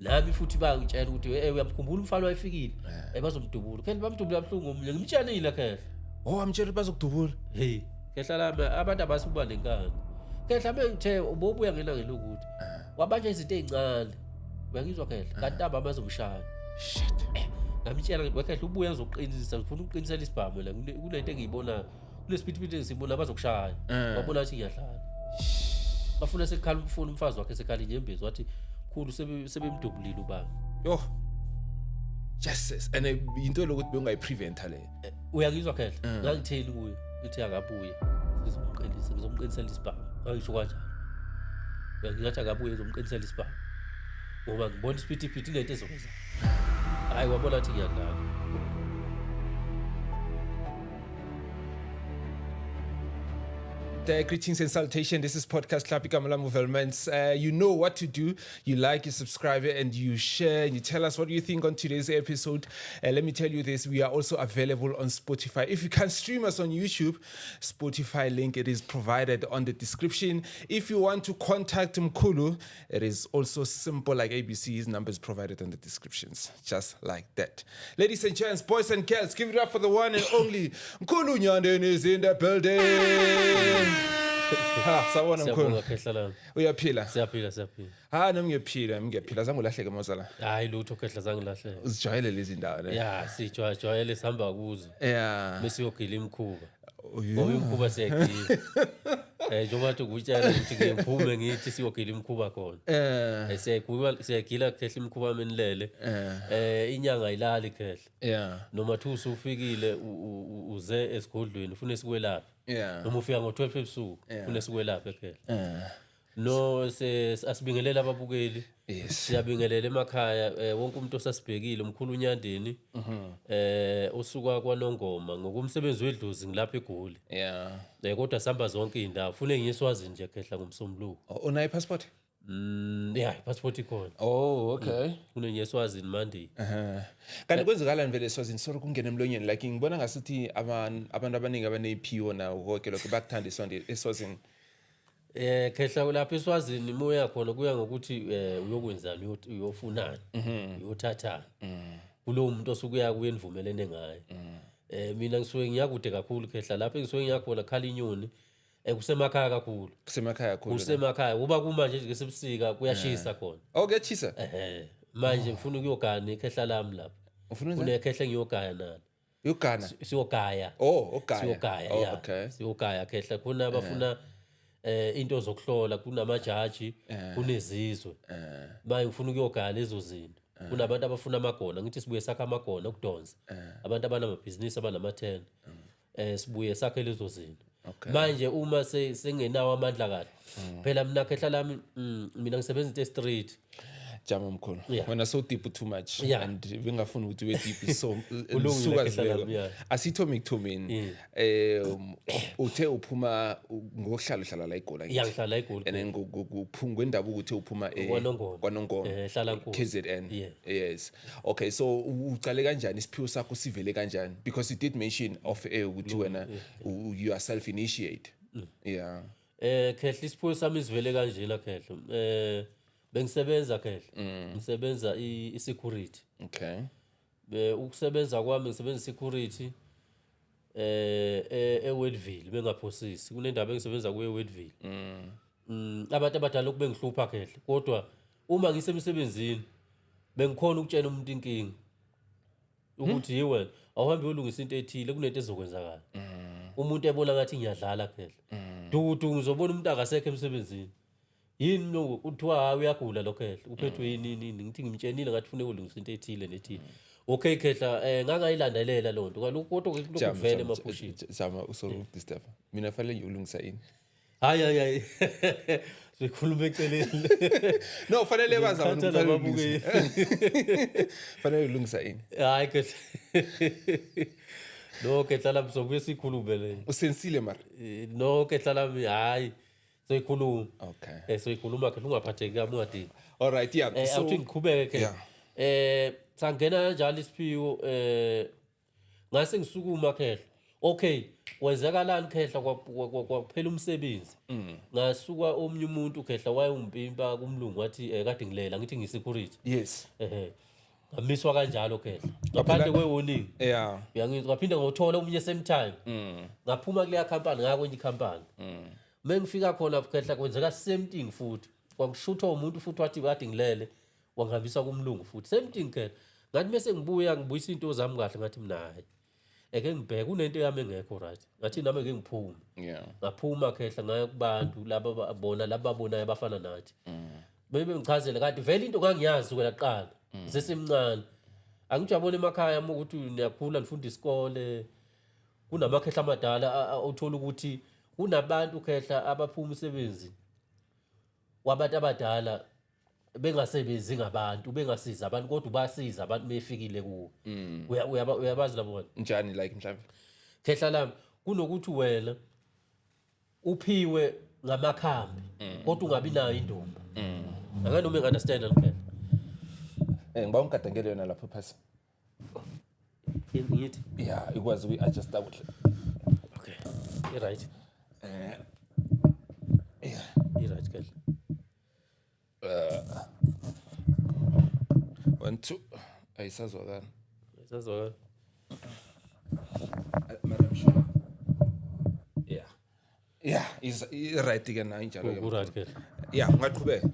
Nami futhi bangitshela ukuthi uyamkhumbula umfana wayefikile, bazomdubula. Khehla, bamdubula kabuhlungu omunye, ngimtshelile khehla. Oh, amtshela ukuthi bazokudubula. Hey, khehla lami, abantu abasukuba nenkani. Khehla, mengithe ubobuya ngelanga lokuthi wabanjwa izinto ey'ncane. Uyangizwa khehla? Kanti ntambama bazomshaya. Shit. Ngamtshela ngithi, wekhehla, ubuya ngizoqinisa, ngifuna ukuqinisela isibhamu la. Kunento engiyibonayo. Kulesiphithiphithi esibona bazokushaya. Wabona ukuthi ngiyadlala. Bafuna sekhala umfuna umfazi wakhe sekhala inyembezi, wathi khulu sebemdubulile ubaba. Yo. Yes, and into lokuthi bewungayipreventa le. Uyangizwa khehla? Ngangitheni kuye? Ngithi akabuye. Sizomqinisa, ngizomqinisela isibhamu. Ngangisho kanjalo. Ngingathi akabuye ngizomqinisela isibhamu. Ngoba ngibona isiphithiphithi lento ezokwenza. Hayi, wabona ukuthi ngiyadlala. Greetings and salutation. This is Podcast Club Igama lami Velmans. You know what to do. You like, you subscribe, and you share, and you tell us what you think on today's episode. Let me tell you this: we are also available on Spotify. If you can stream us on YouTube, Spotify link, it is provided on the description. If you want to contact Mkhulu, it is also simple like ABC. His number is provided on the descriptions, just like that. Ladies and gents, boys and girls, give it up for the one and only Mkhulu Nyandeni is in the building. Ha, sawubona Mkhulu. Siyabonga khehla lami. Uyaphila? Siyaphila, siyaphila. Ha, nami ngiyaphila, ngiyaphila. Zange ulahleke mozala. Hayi lutho khehla, zange lahleke. Uzijwayele lezi ndawo ne? Ya, sijwayele sihamba kuzo. Bese yogila imikhuba. Oh, yeah. Ngoba imikhuba siyagila. Njengoba nje ukutshela ukuthi ngike ngiphume ngithi siyogila imikhuba khona. Siyagila, siyagila khehla imikhuba menilele. Inyanga ayilali khehla. Noma thu usufikile uze esigodlweni ufune sikwelaphe. Noma ufika ngo-12 ebusuku ufune sikwelaphe khehla. No, asibingelele ababukeli. Siyabingelela emakhaya, wonke umuntu osasibhekile, umkhulu uNyandeni. Usuka kwaNongoma ngokumsebenzi wedlozi ngilapha eGoli. Kodwa sihamba zonke izindawo. Fune ngiye eSwazini nje khehla ngomsombuluko. Oh, unayo passport? Yeah, passport ikhona. Oh, okay. Fune ngiye eSwazini Monday. Kanti kwenzakalani vele eSwazini? Sorry kungena emlonyeni, like ngibona ngasithi abantu abaningi abaneyiphiwo nawo konke lokho bakuthanda eSwazini. Khehla, lapha eSwazini moya khona kuya ngokuthi uyokwenzani, uyofunani, uyothathani. Kulowo muntu osuke uya kuye nivumelene ngaye. Mina ngisuke ngiyakude kakhulu khehla, lapho engisuke ngiyakhona khala inyoni. Kusemakhaya kakhulu. Kusemakhaya kakhulu. Kusemakhaya. Kuba kumanje nje sebusika kuyashisa khona. Oh, kuyashisa? Manje ngifuna ukuyogana ikhehla lami lapha. Ufuna ukwenzani? Kunekhehla engiyogaya nalo. Uyogana? Siyogaya. Oh, ogaya. Siyogaya, Oh, yeah. okay. Siyogaya khehla, khona abafuna into zokuhlola, kunamajaji, kunezizwe. Manje ngifuna ukuyogaya lezo zinto. Kunabantu abafuna amagona, ngithi sibuye sakha amagona okudonsa. Abantu abanamabhizinisi abanamathenda. Sibuye sakhe lezo zinto. Manje uma sengenawo amandla kahle. Phela mina khehla lami, mina ngisebenza into e-street. Jama mkhulu. Wena so deep too much and bengafuni ukuthi ube deep, so Kulungile, suka khehla zibeka. lami, yeah. Asithome ekuthomeni. Uthe uphuma ngokuhlala uhlala la eGoli angithi? Yeah, ngihlala eGoli. And then ngwendabuko uthe uphuma KwaNongoma. KwaNongoma. Hlalankulu. KZN. Yeah. Yes. Okay, so uqale kanjani, isiphiwo sakho sivele kanjani? Because you did mention off air ukuthi wena you are self initiate. Yeah. Khehla, isiphiwo sami sivele kanjena khehla. Bengisebenza khehla. Ngisebenza i-security. Ukusebenza kwami ngisebenza security eWedville, bengaphosisi. Kunendaba engisebenza kuyo eWedville. Abantu abadala lokhu bengihlupha khehla, kodwa uma ngisemsebenzini bengikhona ukutshela umuntu inkinga ukuthi yi wena awuhambe uyolungisa into ethile, kunento ezokwenzakala. Umuntu ebona ngathi ngiyadlala khehla. Dudu ngizobona umuntu akasekho emsebenzini. Yini lo kuthiwa hayi uyagula lo khehla, uphethwe yini yini yini, ngithi ngimtshenile ngathi ufune ukulungisa into ethile nethile. Okay khehla, ngangayilandelela loo nto kaloku, kodwa ke kulokhu Jama, kuvele jama, emaphusheni. Zama usoro ukudisturb. Mina fanele ngiyolungisa ini? Hayi hayi hayi. Sikhuluma eceleni. No, fanele bazama Ngikhathala ukuthi ababukeli. fanele ulungisa ini? Hayi khehla. No khehla lami, sokubuye sikhulume le. Usensile mara. No khehla lami, hayi. Soyikhuluma. Okay. Soyikhuluma khehla, ungaphatheki kabi, ungadini. All right, yeah. So Awuthi ngiqhubeke ke. Yeah. Sangena kanjalo isiphiwo, ngase ngisukuma khehla. Okay, kwenzekalani khehla? Kwaphela umsebenzi. Ngasuka omunye umuntu khehla wayewumpimpa kumlungu, wathi kade ngilela ngithi ngiyi-security. Ehe, ngamiswa kanjalo khehla ngaphandle kwe-warning. Uyangizwa? Ngaphinde ngothola omunye same time. Ngaphuma kuleya khampani, ngaya kwenye ikhampani. Uma ngifika khona khehla, kwenzeka same thing futhi, kwakushuthwa umuntu futhi, wathi kade ngilele, wangihambisa kumlungu futhi, same thing khehla. Ngathi mese ngibuya ngibuyisa iy'nto zami kahle, ngathi mina hhayi, eke ngibheke kunento yami engekho right, ngathi nami eke ngiphume. Ngaphuma khehla, ngaya kubantu laba bona laba babonayo abafana nathi, bebe ngichazele kanti vele into ngangiyazi kusukela kuqala sesemncane. Angithi uyabona emakhaya uma ukuthi niyakhula nifunda isikole, kunamakhehla amadala othola ukuthi kunabantu khehla abaphuma umsebenzi wabantu abadala bengasebenzi ngabantu, bengasiza abantu, kodwa ubasiza abantu befikile kuwo. Uyabazi labo bantu? Njani, like mhlawumbe? Khehla lami, kunokuthi wena uphiwe ngamakhambi kodwa ungabi nayo indumba. Anganoma ngi-understand khehla. Ngiba ungigadangele yona lapho phasi. Ngithi Yeah, ikwazi ukuyi-adjusta kuhle. Okay, i-right. Yeah. I-right khehla. One, two, ayisazwakala. Sazwakala. Mara I'm sure. Yeah, is i-right ke na injalo ke. Ku-right khehla. Yeah, ungaqhubeka.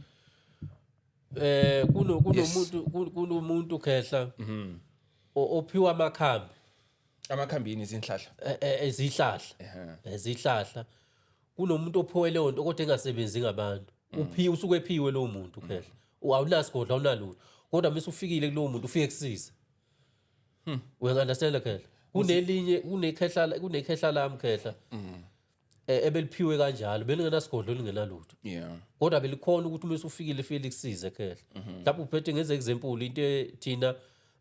Kunomuntu kunomuntu khehla ophiwa amakhambi. Amakhambi yini, izinhlahla? Ezihlahla, ezihlahla. Kunomuntu ophiwe leyo nto kodwa engasebenzi ngabantu. Uphiwe, usuke ephiwe lowo muntu khehla, awunasigodlo, awunalutho, kodwa mase ufikile kulowo muntu ufike kusiza. Uyangi-understand khehla? Kunelinye, kunekhehla lami khehla ebeliphiwe kanjalo, belingenasigodlo, lingenalutho, kodwa belikhona ukuthi uma usufikile ifike likusize khehla. Mhlawumbe uphethe ngeze example into thina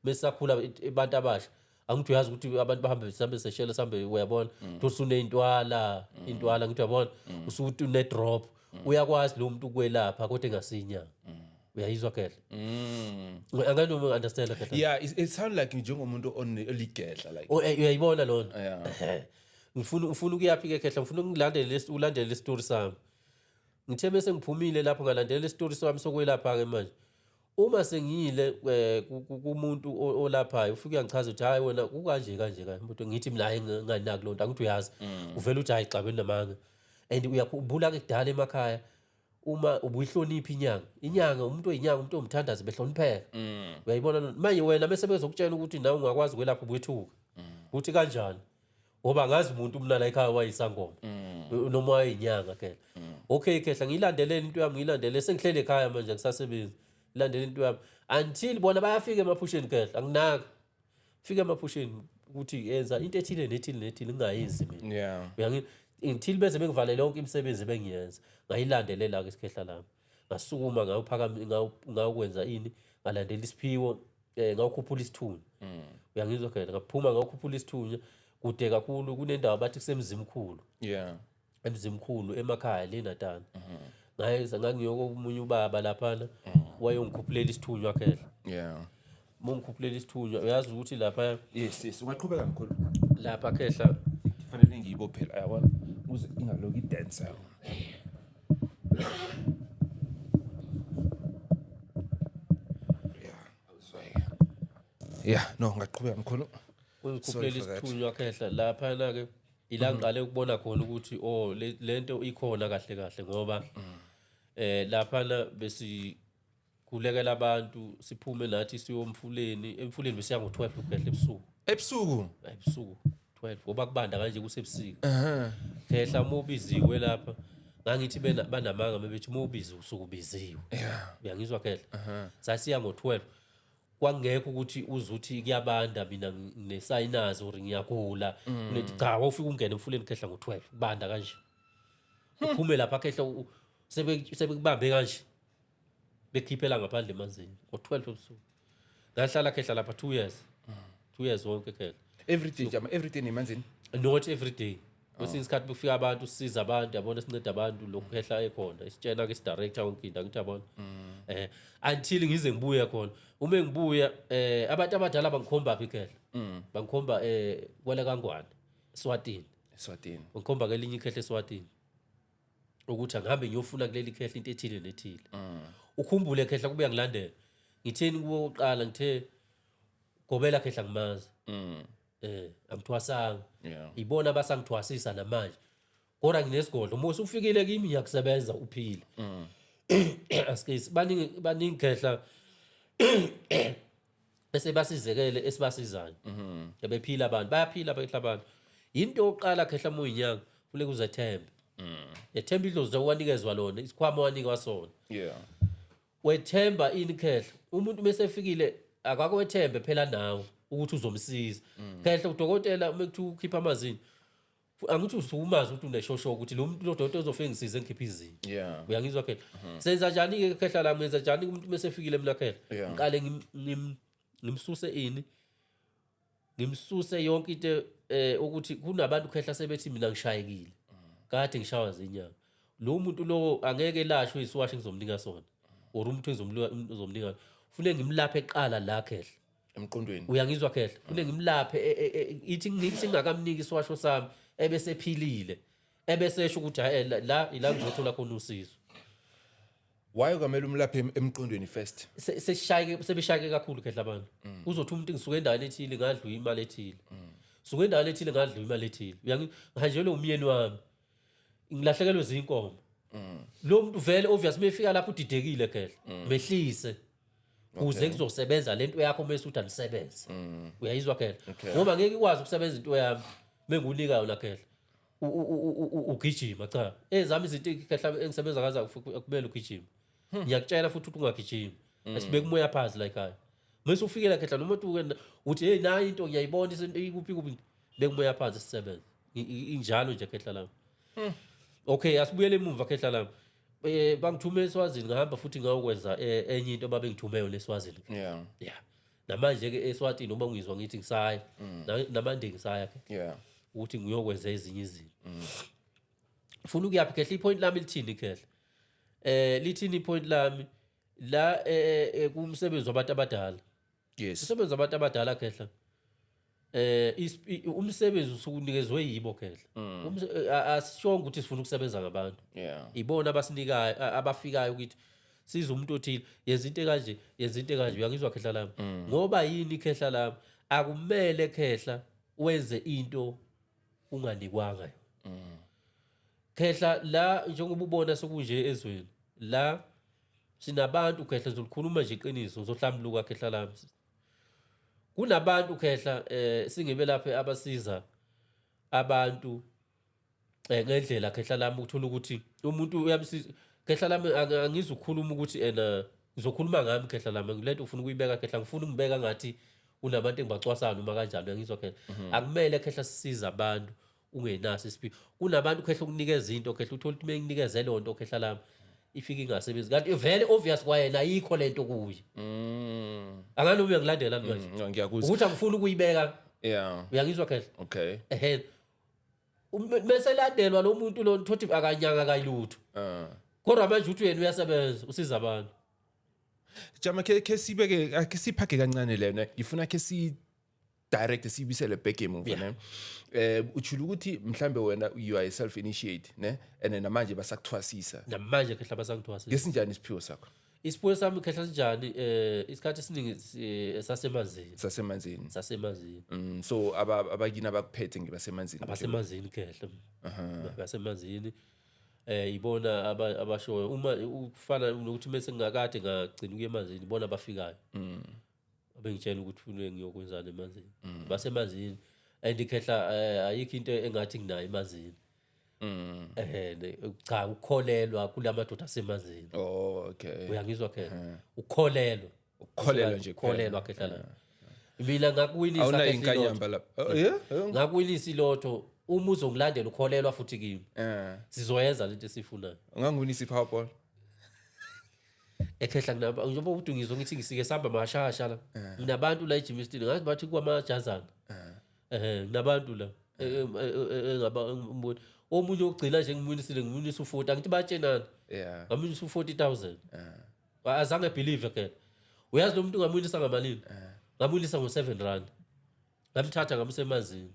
mesakhula abantu abasha, angithi uyazi ukuthi abantu bahambe sihambe seshela sihambe, uyabona, uthi uneyintwala intwala, ngithi uyabona, usukuthi une-drop, uyakwazi lo muntu ukwelapha kodwa engasiyinyanga. Uyayizwa khehla? Anganoma understand khehla. Yeah, it sound like njengomuntu oligedla like. Oh, uyayibona lona? Yeah. Ehhe. Ngifuna ufuna ukuyaphi ke khehla? Ngifuna ngilandele ulandele le story sami. Ngithe bese ngiphumile lapho, ngalandela isitori sami sokwelapha ke. Manje uma sengiyile kumuntu olaphayo, ufike uyangichaza ukuthi hayi wena kukanje kanje kanje. Umuntu ngithi mina hayi, nginganaki lonto. Angithi uyazi, uvela uthi hayi, xabeni namanga. And uyakhumbula ke kudala emakhaya uma ubuyihlonipha inyanga, inyanga, umuntu oyinyanga, umuntu owumthandazi behlonipheka. Uyayibona loo nto? Manje wena mese bezokutshela ukuthi nawe ungakwazi ukwelapha, ubuyethuka uthi kanjani, ngoba ngazi umuntu mina la ekhaya wayisangoma noma wayeyinyanga khehla. Okay khehla, ngiyilandelele into yami, ngiyilandele sengihlele ekhaya manje, ngisasebenzi, ngilandele into yami until bona bayafika emaphusheni khehla. Anginaka fika emaphusheni ukuthi yenza into ethile nethile nethile, ngingayenzi mina. Until beze bengivalele yonke imisebenzi ebengiyenza. Ngayilandelela-ke isikhehla lami, ngasukuma ngayophakama, ngayokwenza ini, ngalandela isiphiwo, ngawukhuphula isithunywa. Uyangizwa khehla? Ngaphuma ngawukhuphula isithunywa kude kakhulu, kunendawo bathi kusemzimkhulu. Emzimkhulu emakhaya le Natal. Ngayeza ngangiyokomunye ubaba laphana, wayongikhuphulela isithunywa khehla. Uma ngikhuphulela isithunywa, uyazi ukuthi lapha Yes, ungaqhubeka mkhulu. Lapha khehla. Kufanele ngiyibophela, yabona, ukuze ingaloku idansa. Yeah, awuzweke. Yeah, no, ngaqhubeka mkhulu. Ungikhuphulela Sorry for that. isithunywa khehla. Laphana ke ila ngiqale ukubona khona ukuthi oh, lento ikhona kahle kahle, ngoba laphana besikhulekela abantu, siphume nathi siyomfuleni, emfuleni besiya ngo-12 khehla ebusuku. Ebusuku. Ebusuku 12, ngoba kubanda kanje, kusebusika khehla. Uma ubiziwe lapha, ngangithi banamanga bebethi uma ubiziwe usuke ubiziwe. Uyangizwa khehla? Sasiya ngo-12, kwangekho ukuthi uzuthi kuyabanda, mina ngine-sinus or ngiyagula. Kunethi cha, wawufika ungene emfuleni khehla ngo-12, kubanda kanje, uphume lapha khehla, sebekubambe kanje, bekhiphela ngaphandle emanzini ngo-12 ebusuku. Ngahlala khehla lapha 2 years, 2 years wonke khehla. Every day jama, every day nemanzini. Not every day. Kwesinye isikhathi kufika abantu, sisiza abantu, yabona, sinceda abantu lokhu khehla ekhona isitshena-ke, isi-director yonke into. Angithi yabona, until ngize ngibuye khona. Uma ngibuya, abantu abadala bangikhomba phi khehla? Bangikhomba kwele kaNgwane. Eswatini. Eswatini. Ngikhomba kelinye ikhehle eSwatini ukuthi angihambe ngiyofuna kuleli khehle into ethile nethile. Ukhumbule khehla kube ngilandela. Ngitheni kuwo oqala ngithe gobela khehla ngimazi. Angithwasanga. Ibona abasangithwasisa namanje. Kodwa nginesigodlo uma usufikile kimi ngiyakusebenza uphile. Asikisi baningi baningi khehla bese basizekele esibasizayo. Bephila abantu bayaphila bekhla abantu. Into yokuqala khehla uma uyinyanga funeka uzethembe. Ethemba idlozi wanikezwa lona isikhwama wanikwa sona. Wethemba ini khehla umuntu mese efikile akakwethembe phela nawe ukuthi uzomsiza. Khehla udokotela uma kuthiwa ukhipha amazinyo angithi usumazi ukuthi uneshosho ukuthi lo muntu lo dokotela uzofike ngisize ngikhiphe izinyo. Uyangizwa khehla? Senza njani ke khehla lami ngenza njani umuntu mese efikile mina khehla? Ngiqale ngimsuse ini? Ngimsuse yonke into ukuthi kunabantu khehla sebethi mina ngishayekile. Kade ngishawa zinyanga. Lo muntu lo angeke elashwe isiwashi ngizomnika sona. Or umuntu engizomnika. Ufune ngimlaphe eqala la khehla. Emqondweni. Uyangizwa khehla? Ufune ngimlaphe ithi ngithi ngingakamniki isiwasho sami ebese ephilile. Ebese esho ukuthi hayi la ila ngizothola khona usizo. Why kwamele umlaphe emqondweni first? Sesishayeke sebeshayeke kakhulu khehla abantu. Uzothi umuntu ngisuke endaweni ethile ngadlula imali ethile. Suke endaweni ethile ngadlula imali ethile. Uyangihanjelwe umyeni wami. Ngilahlekelwe zinkomo. Lo muntu vele obvious mefika lapho udidekile khehla. Mehlise. Kuze kuzosebenza lento yakho mase uthi anisebenze. Uyayizwa khehla? Ngoba ngeke ikwazi ukusebenza into yami mengunika yona khehla. Ugijima cha. Ezami izinto khehla engisebenza ngazo akumele ugijime. Ngiyakutshela futhi ukuthi ungagijimi. Asibeke umoya phansi la ekhaya. Mase ufikela khehla noma uthi uthi hey nayi into ngiyayibona izinto ikuphi kuphi beka umoya phansi sisebenze. Injalo nje khehla lami. Okay, asibuyele emuva khehla lami. Bangithume eSwazini ngahamba futhi ngayokwenza enye into babengithume yona eSwazini. Yeah. Namanje ke eSwatini uma ngizwa ngithi ngisaya namanje ngisaya ke. Ukuthi ngiyokwenza ezinye izinto. Ufuna ukuyaphi khehla ipoint lami lithini khehla? Lithini ipoint lami la kumsebenzi wabantu abadala. Umsebenzi wabantu abadala khehla. Umsebenzi usukunikezwe yibo khehla. Asishongo ukuthi sifuna ukusebenza ngabantu. Ibona abasinikayo abafikayo ukuthi siza umuntu othile yenza into kanje yenza into kanje uyangizwa khehla lami. Ngoba yini khehla lami akumele khehla wenze into unganikwanga yona. Khehla la njengoba ubona sokunje ezweni la sinabantu khehla ngizokhuluma nje iqiniso ngizohlambuluka khehla lami. Kunabantu khehla singebe lapha abasiza abantu ngendlela khehla lami uthola ukuthi umuntu uyamsiza khehla lami angizukhuluma ukuthi ena ngizokhuluma ngami khehla lami lento ufuna ukuyibeka khehla ngifuna ukubeka ngathi unabantu engibacwasayo noma kanjani uyangizwa khehla. Akumele khehla sisiza abantu ungenaso isiphiwo. Kunabantu khehla ukunikeza into khehla uthola ukuthi mengikunikeze leyo nto khehla lami ifike ingasebenzi kanti vele obvious kwayena ayikho lento kuye. Angani uyangilandela manje? Ngiyakuzwa. Ukuthi angifuni ukuyibeka. Uyangizwa khehla? Bese landelwa lo muntu lo thothi akanyanga kayilutho. Kodwa manje uthi yena uyasebenza usiza abantu. Jama ke sibeke ke siphake kancane lena ngifuna ke si direct sibisele back emuva ne. Uchula ukuthi mhlambe wena you are a self initiate ne and namanje basakuthwasisa. Namanje khehla basakuthwasisa. Ngesinjani isiphiwo sakho? Isiphiwo sami khehla sinjani isikhathi esiningi sasemanzini. Sasemanzini. Sasemanzini. So abakini abakuphethe ngibasemanzini. Abasemanzini khehla. Abasemanzini. Ibona abashoyo uma ufana nokuthi mase ngingakade ngagcina ukuya emanzini ibona abafikayo. Abengitshela ukuthi ufune ngiyokwenzani emanzini. Basemanzini and khehla ayikho into engathi nginayo emanzini. Cha ukukholelwa kulamadoda asemanzini. Oh okay. Uyangizwa khehla? Ukukholelwa. Ukukholelwa nje kuphela. Ukukholelwa khehla la. Mina ngakuwinisa Awunayo khehla ilotho. inkanyamba lapha. Oh, yeah? Oh. Ngakuwinisa ilotho uma uzongilandela ukholelwa futhi kimi. Sizoyenza lento esifunayo. Ungangiwinisa iPowerball? Ekhehla nginaba njengoba uthi ngizwe ngithi ngisike sihamba mashasha la. Nginabantu la eGermiston ngazi bathi kwamajazana. Nginabantu la. Engaba ngibona omunye ogcina nje ngimwinisile ngimwinisa u40 angithi batshenana. Ngamwinisa u40000. Azange believe ke. Uyazi lo muntu ngamwinisa ngamalini? Ngamwinisa ngo7 rand. Ngamthatha ngamsemanzini.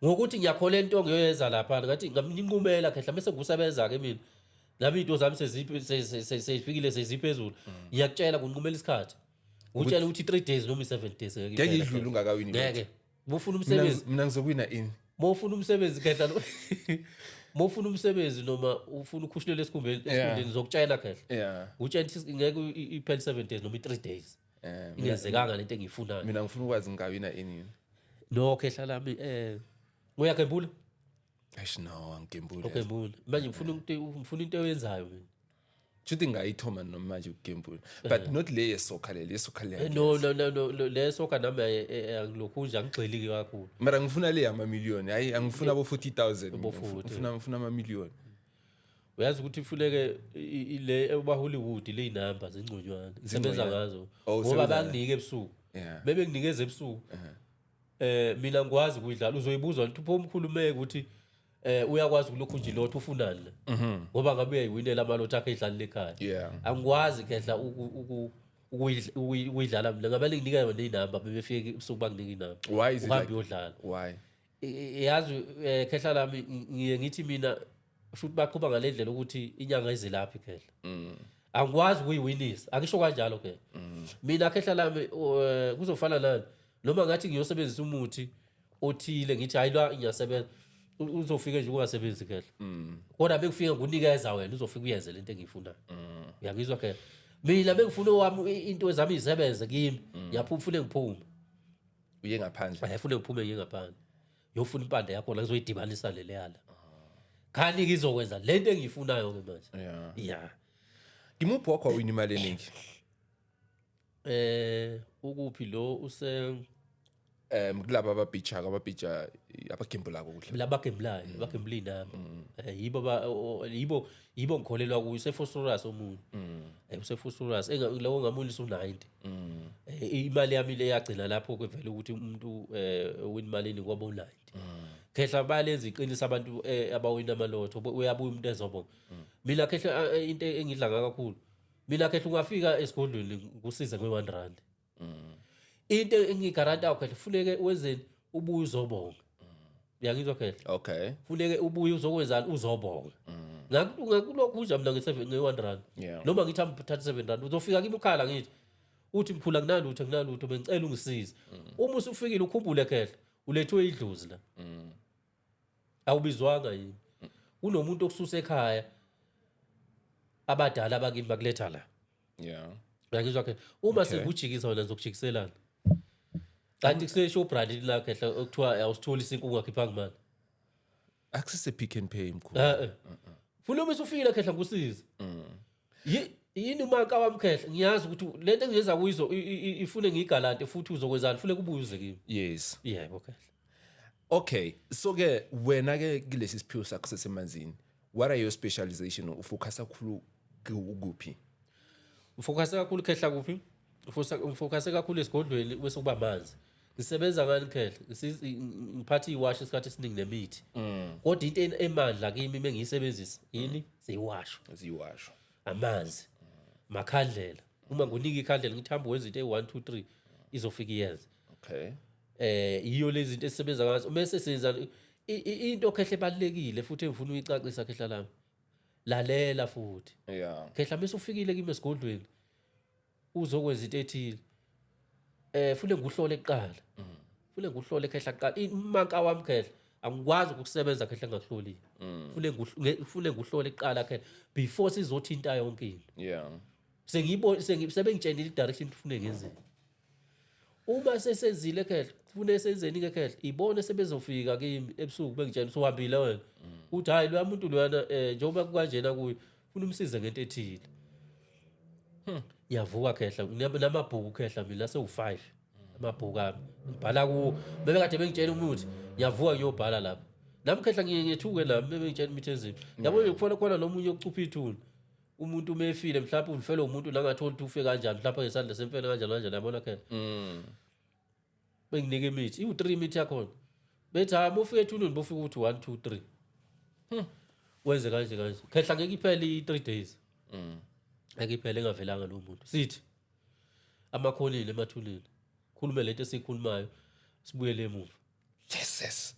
Ngokuthi ngiyakhola into ngiyoyenza lapha, ngathi ngamnqumela khehla, bese ngusebenza ke mina. Nami into zami sezifikile, seziphezulu. Ngiyakutshela, kunqumela isikhathi. Utshela ukuthi 3 days noma i7 days ngeke Ngeke iphele, idlule khehla. ungakawini lotho. Ngeke. Bufuna Mina umsebenzi. Mina ngizokuwina ini? Mawufuna umsebenzi, khehla, mawufuna umsebenzi noma ufuna ukhushulelwa esikhundleni, esikhundleni ngizokutshela, khehla. Utshela ukuthi ngeke iphele 7 days noma i3 days. Ingenzekanga lento engiyifunayo. Mina ngifuna ukwazi ngingawina ini. No, khehla lami, uyagembula? Eish, no, angigembuli. Ugembula. Manje ngifuna into oyenzayo mina. Shuthi ngayithoma noma manje ukugembula. But not le yesoccer, le yesoccer le. No, le soccer nami angilokhu nje angigxili kakhulu. Mara ngifuna le yamamiliyoni. Hayi, angifuna abo 40,000. Abo 40. Ngifuna amamiliyoni. Uyazi ukuthi ifuneke ile eba Hollywood, le inamba zingconywana. Sebenza Zingconywana. ngazo. Oh, Ngoba usebenza banginike ebusuku. Bebe nginikeza ebusuku. Mina ngikwazi ukuyidlala, uzoyibuza ukuthi upho umkhulumeke ukuthi uyakwazi kulokhu nje lotho ufunani la. Ngoba ngabe uyayiwinela amalotho akhe edlalela ekhaya. Angikwazi, khehla, ukuyidlala mina. Ngabe nginika yona inamba, bebefika ebusuku banginika inamba. Why is it Uhambe like uyodlala. Why? Yazi, khehla lami, ngiye ngithi mina futhi baqhuba ngale ndlela ukuthi inyanga izelaphi, khehla. Angikwazi ukuyiwinisa, akisho kanjalo, khehla. Mina, khehla lami, kuzofana nani noma ngathi ngiyosebenzisa umuthi othile, ngithi hayi, la ngiyasebenza, uzofika nje ungasebenzi, khehla. Kodwa bengifika ngunikeza wena, uzofika uyenze lento engiyifunayo. Uyangizwa, khehla? Mina bengifuna owami into zami isebenze kimi, ngiyaphuma, ufune ngiphume. Uye ngaphandle. Ayafune ngiphume ngiye ngaphandle, ngiyofuna impande yakho la, ngizoyidibanisa le leyala khani ngizokwenza lento engiyifunayo ke manje. Yeah. Ngimuphi wakho wawina imali eningi? Ukuphi lo use Kulaba ababhijako, ababhija, abagembulako kuhle. Labagembulayo, abagembula inamba. Yibo ba yibo ngikholelwa kuyo, useFosforus omunye. UseFosforus lowo ngamulisa u90. Imali yami le yagcina lapho kwevela ukuthi umuntu win imali eningi kwaba u90. Khehla, bayalenza iqiniso abantu abawina amalotho, uyabuya umuntu ezobonga. Mina, khehla, into engidla kakhulu. Mina, khehla, ungafika esigodlweni ngikusize nge-1 rand. Into engiyigarantayo, khehla, funeke wenzeni, ubuye uzobonga. Uyangizwa, khehla? Okay. Funeke ubuye uzokwenzani, uzobonga. Ngakulokhu nje mina nge-7, nge-1 rand. Noma ngithi amthatha 7 rand, uzofika kimi ukhala, ngithi uthi mkhulu, akunalutho, akunalutho, bengicela ungisize. Uma usufikile, ukhumbule, khehla, ulethwe idlozi la. Awubizwanga yini? Kunomuntu okususa ekhaya, abadala abakini bakuletha la. Uyangizwa ke? Uma sengujikisa wena, ngizokujikiselana. Kanti kuse-Shoprite la, khehla, okuthiwa awusitholi isinkwa ungakhiphanga imali. Akusise Pick and Pay, mkhulu. Eh. Funa uma usufikile, khehla, ngikusize. Yini umanka wami, khehla, ngiyazi ukuthi lento engiyenza kuyizo ifune ngiyigalante futhi uzokwenzani, fune kubuye uze kimi. Yebo, khehla. Okay, so ke wena ke kulesi siphiwo sakho sesemanzini, what are your specialization? Ufocusa kakhulu kuphi? Ngifocuse kakhulu, khehla, kuphi? Ngifocuse kakhulu esigodlweni, bese kuba amanzi. Ngisebenza ngani, khehla? Ngiphatha iwashi isikhathi esiningi nemithi. Kodwa into emandla kimi mengiyisebenzisa yini? Siyiwasho. Ziwasho. Amanzi. Makhandlela. Uma ngunika ikhandlela ngithi hamba wenza into eyi-1 2 3, izofika iyenze. Yiyo lezi zinto esisebenza ngazo. Mase senza into, khehla, ebalekile futhi engifuna uyicacisa, khehla lami. Lalela futhi. Khehla, mase ufikile kimi esigodlweni uzokwenza into ethile. Fune ngikuhlole kuqala. Fune ngikuhlole, khehla, kuqala. Imanka wami, khehla, angikwazi ukusebenza, khehla, ngingakuhlolile. Fune ngikuhlole kuqala, khehla, before sizothinta yonke into. Sengiyibona, sebengitshenile i-direction ufune ngenzeni. Uma sesenzile, khehla, fune senzeni ke, khehla, ibone sebezofika kimi ebusuku bengitshela usuhambile wena. Uthi hayi, loya muntu loyana, njengoba kukanjena kuye, funa umsize ngento ethile. Ngiyavuka, khehla, namabhuku, khehla, mina sewu-5 amabhuku ami ngibhala kuwo. Bebekade bengitshela umuthi, ngiyavuka ngiyobhala lapha nami, khehla, ngiye ngethuke nami bebengitshela imithi enzima, yabo nje. Kufana khona nomunye ocupha ithuna, umuntu uma efile, mhlawumbe ufelwe umuntu nangatholi ukuthi ufe kanjani, mhlawumbe ngesandla semfene, kanjani kanjani, yabona, khehla. Benginika imithi iwu-3, imithi yakhona bethi hayi, uma ufika ethuneni bofika ukuthi 1 2 3, wenze kanje kanje, khehla, ngeke iphele i-3 days, ngeke iphele engavelanga lo muntu. Sithi amakhonile emathuneni, khulume lento esiyikhulumayo, sibuyele emuva. Jesus.